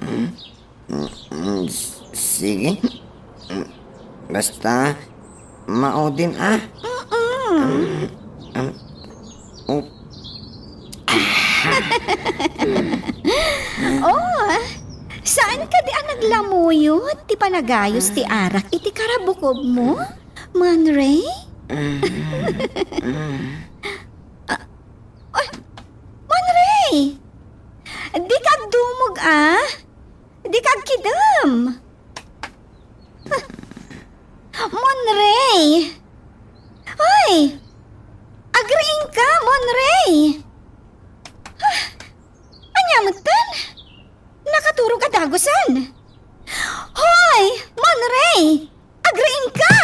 Mm, s-, sige. Mm, basta, maudin, ah. Mm-mm. Mm, mm, oh. Oh, saan kadi a naglamuyot ti panagayos ti arak iti karabukobmo, Monray? Mm, mm. Ah, ay, Monray! Dika agdumog, ah. Dika agkidem. Monray! Ay! Agriingka, Monray! Ania metten? Nakaturog a dagusen. Hoy, Monray! Agriingka!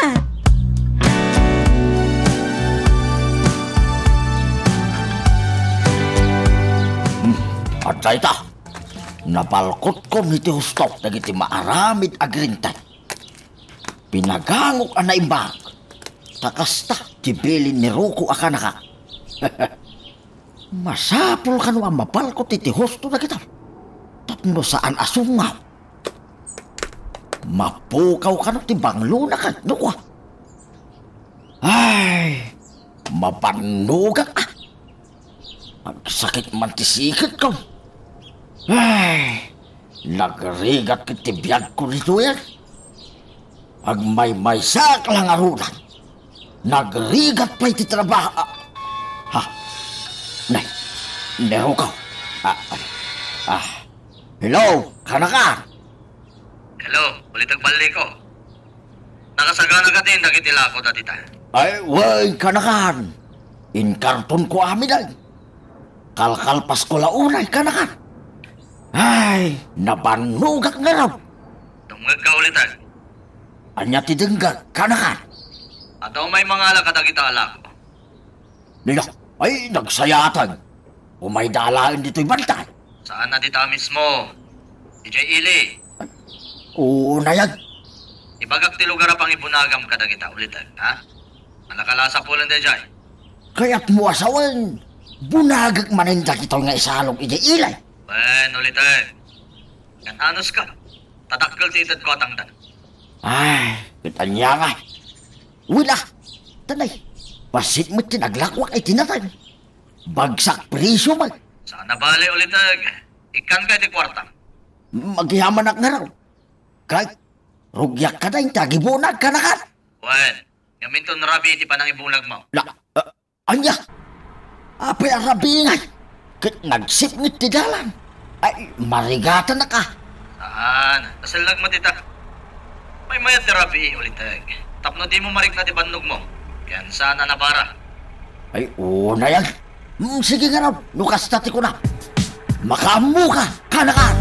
Hmm, adda ita. Nabalkotko iti hustok dagiti maaramid a grintan. Pinagangok a naimbag. Ta kasta ti bilin ni Rocco a kanaka. Masapul kano a mabalkot iti husto dagita. Tapno saan a sungaw. Mapukaw kano ti banglona ket no kua. Ay, mabannogak, ah. Agsakit man ti siketko. Ay, nagrigat ket ti biagko ditoyen. Agmaymaysaak la ngaruden. Nagrigat pay ti trabaho. Ah, ha? Nay, ni Rocco. Ah, ah. Hello, kanakan? Hello, uliteg balliko. Nakasagana kadin dagiti lako dagita? Ay, wen, kanakan. Inkartonko amin ay. Kalkalpasko la unay, kanakan. Ay, nabannogak ngarud. Dumngegka, uliteg. Ania ti dengngeg, kanakan? Adda umay mangala kadagita a lako. Nila, ay, nagsayaten. Umayda alaen ditoy bantay. Saan a dita mismo? Idiay ili. Unayag. Ibagak ti lugar a pangibunagam kadagita, uliteg, ha? Alakala a sapulen daydiay. Kayatmo a sawen, bunagek manen dagitoy nga isalog idiay ili. Wen, uliteg. Ngan-anuska, ta dakkel ti itedko a tangdan. Ay, ket ania nga. Wen a, tanay, bassit met ti naglakuak iti nateng. Bagsak presio met. Saan a bale, uliteg. Ikkanka iti kuartam. Magyamanak ngarud. Ket, rugiak kadayn ti agibunag, kanakan. Wen, ngaminton rabii ti panangibunagmo. La, ah, Ania? Apay a rabii ngay? Ket nagsipnget ti dalan. Ay, marigatanak a. Saan, nasellag met ita. Maymayat ti rabii, uliteg. Tapno dimo marikna ti bannogmo. Ken saan a nabara. Ay, unayag. Hmm, sige ngarud, no kasta ti kuna. Makaammoka, kanakan!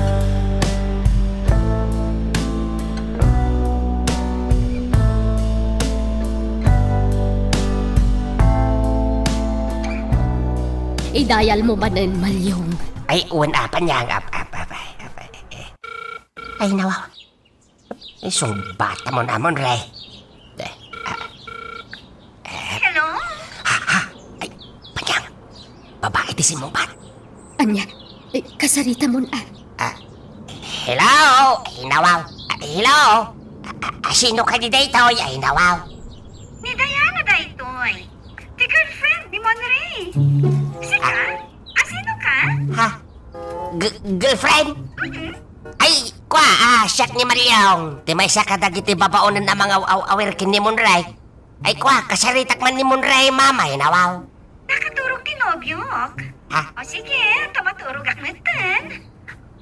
Idayalmo manen, Malyong. Ay, wen a, Panyang, ap-, ap-, ap-, ap-, ap-, eh. Ay, nawaw. Ay, sungbatamon, Monray. Eh, ah, eh. Hello? Ha, ha? Ay, Panyang. Babae ti simmungbat. Ania? Eh, kasaritamon a. Ah, hello? Ay, nawaw. Ah, hello? Ah, ah, ah, sino kadi daytoy? Ay, nawaw. Ni Diana daytoy. Ti girlfriend ni Monray. Sika? Ah. Asino ka? Ha? G-, girlfriend? Mm-mm. Ay, kua, ah, siak ni Malyong. Ti maysa kadagiti babaonen a mangaw-aw-awir ken ni Monray. Ay, kua, kasaritak man ni Monray, mama, ay, nawaw. Nakaturog ti nobiok. Ha? O sige, ta maturogak metten.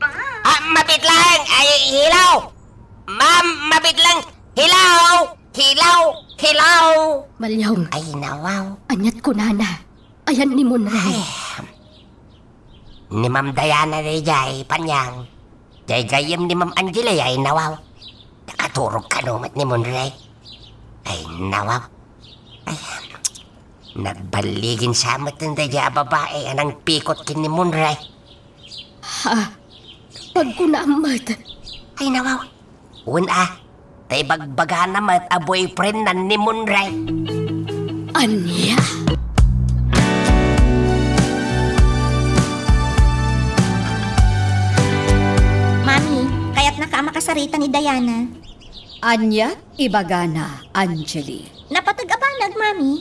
Bye. Ah, mabit lang! Ay, hello! Ma'am, mabit lang! Hello! Hello! Hello! Malyong. Ay, nawaw. Aniat kunana? Ayan ni Monray. Ay, ni Ma'am Diana daydiay, Panyang. Daydiay ni Ma'am Angela, ay nawaw. Ta Katurog kano met ni Monre. Ay, nawaw. Ay, nagballigin sa met daydiay a babai a nangpikot ken ni Monre. Ha? Pagkunam met. Ay, nawaw. Wen a, ta ibagbagana met a boyfriend-na ni Monre. Ania? Mami, kayatnaka a makasarita ni Diana. Ania ibagana, Angeli? Napateg a banag, Mami.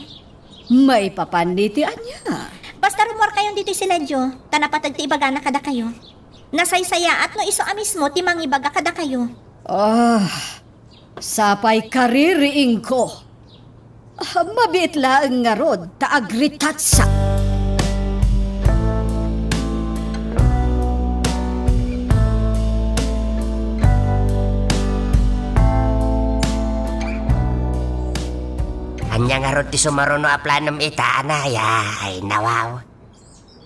Maipapan iti ania? Basta rumuarkayon ditoy siledio, ta napateg ti ibagana kadakayo. Nasaysayaat no isu a mismo ti mangibaga kadakayo. Ah, sapay kaririingko. Ah, mabiit laeng ngarud ta agritatsak. Ania ngarud ti sumaruno a planom ita, Anaya? Ay, nawaw.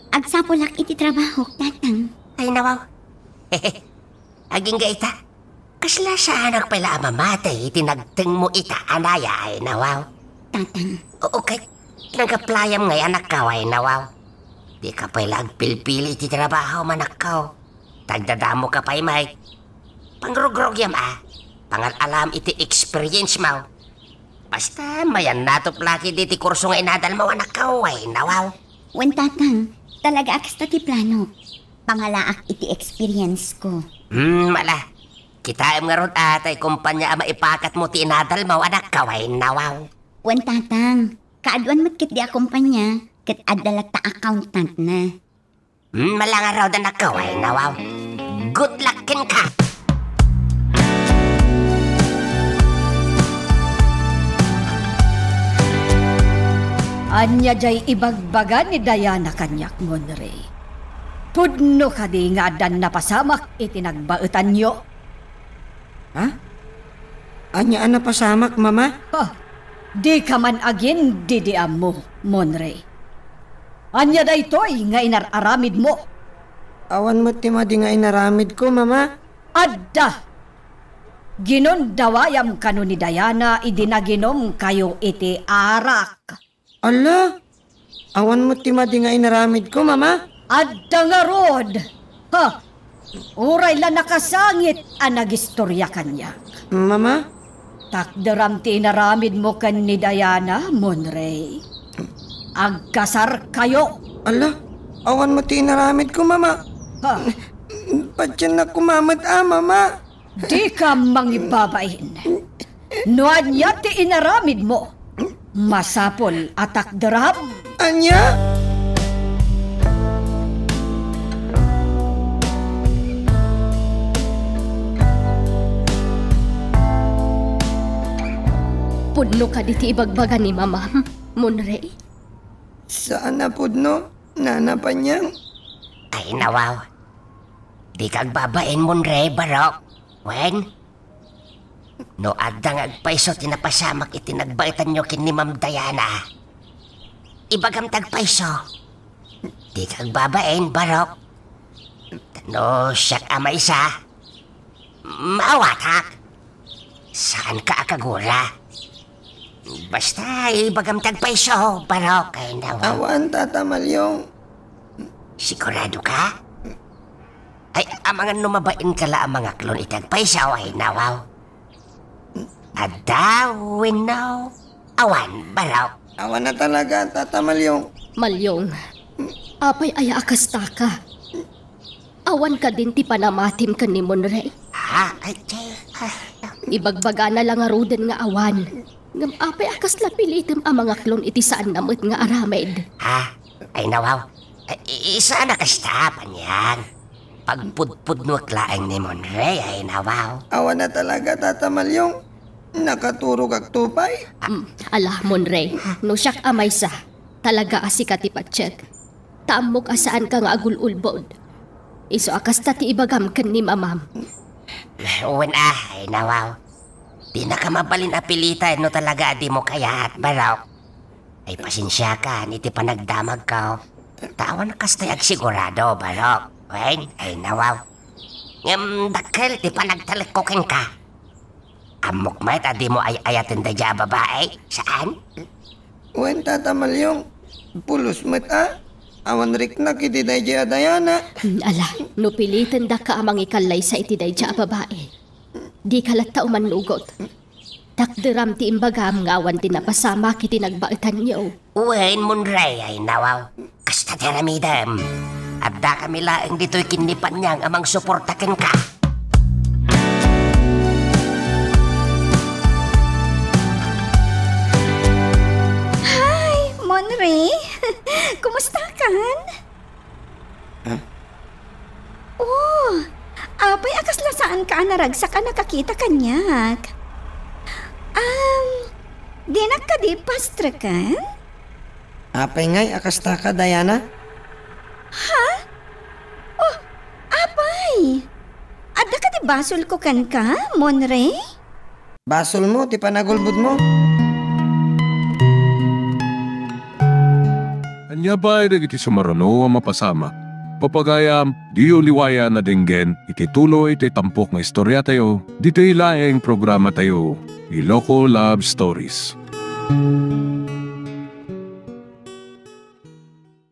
Agsapulak iti trabahok, Tatang. Ay, nawaw. Agingga ita. Kasla saanak pay la a mamatay iti nagtengmo ita, Anaya, ay, nawaw. Tatang. Oo, ket nag-apply-am ngay, anakko, ay, nawaw. Dika pay la agpilpili iti trabaho, anakko. Tagdadamoka pay, Mike. Pangrugrugem a. Pangal-alam iti experience-mo. Basta, mayan natupla ket iti kurso nga inadalmo, anakko, ay, nawaw. Wen, Tatang. Talaga a kasta ti plano. Pangalaak iti experience-ko. Hmm, ala. Kitaem ngarud a tay kompania a maipakatmo ti inadalmo, anakko, ay, nawaw. Wen, Tatang. Kaaduan met ketdi a kompania, ket adda latta accountant-na. Hmm, ala ngarud, anakko, ay, nawaw. Good luck kenka! Ania jay ibagbaga ni Diana kaniak, Monre? Pudno kadi nga addan napasamak iti nagbaetanyo? Ha? Ania a napasamak, Mama? Ha? Dika man agin-didiammo, Monre. Ania daytoy nga inar-aramidmo? Awan met ti madi nga inaramidko, Mama. Adda! Ginundawayam kano ni Diana idi naginumkayo iti arak. Ala, awan met ti madi nga inaramidko, Mama. Adda ngarud! Ha! Uray la nakasangit a nagistoria kaniak. Mama? Takderam ti inaramidmo ken ni Diana, Monre. Agkasarkayo. Ala, awan met ti inaramidko, Mama. Ha? Patiennak koma met a, Mama. Dika mangibabain. No ania ti inaramidmo, masapul a takderam. Ania? Pudno kadi ti ibagbaga ni Mamam, Monre? Saan a pudno, Nana Panyang. Ay, nawaw. Dika agbabain, Monre, barok. Wen? No adda nga agpayso ti napasamak iti nagbaetanyo ken ni Ma'am Diana, ibagam ti agpayso. Dika agbabain, barok. No siak a maysa, maawatak. Saanka a kagura. Basta, ibagam ti agpayso, barok, ay nawaw. Awan, Tata Malyong. Sigurado ka? Ay, amangan no mabain ka la a mangaklon iti agpayso, ay nawaw. Adda wenno awan, barok? Awan a talaga, Tata Malyong. Malyong, apay aya a kastaka? Awan kadin ti panamatim ken ni Monre? Ha? Ay, ti, ah. Ibagbagana la ngaruden nga awan. Ngem apay a kasla pilitem a mangaklon iti saanna met nga aramid? Ha? Ay, nawaw. Ay, i-, saan a kasta, Panyang. Pagpudpudnuek laeng ni Monre, ay, nawaw. Awan a talaga, Tata Malyong. Nakaturogakto pay. Mm, ala, Monre, no siak a maysa, talaga a sika ti patiek. Ta ammok a saanka nga agul-ulbod. Isu a kasta ti ibagam ken ni Mamam. Wen a, ay nawaw. Dinaka mabalin a pilitan no talaga a dimo kayat, barok. Ay, pasensiakan iti panagdamagko. Ta awan kastay agsigurado, barok. Wen, ay nawaw. Ngem dakkel ti panagtalekko kenka. Ammok met a dimo ay-ayaten daydiay a babai, saan? Wen, Tata Malyong, pulos met a. Awan riknak iti daydiay a Diana. Hmm, ala, no pilitendaka a mangikallaysa iti daydiay a babai, dika latta umannugot. Takderam ti imbagam nga awan ti napasamak iti nagbaetanyo. Wen, Monrey, ay nawaw. Kasta ti aramidem. Addakami laeng ditoy ken ni Panyang a mangsuporta kenka. Hi, Monrey. Kumustakan? Ah? Oh, apay a kasla saanka a naragsak a nakakita kaniak? Um, dinak kadi pastreken? Apay ngay a kastaka, Diana? Ha? Oh, apay! Adda kadi basolko kenka, Monrey? Basolmo ti panagulbodmo. Ania pay dagiti sumaruno a mapasamak? Papagayam, diyo liwayan a denggen iti tuloy ti tampok nga istoriatayo, ditoy laeng programatayo, Iloko Love Stories.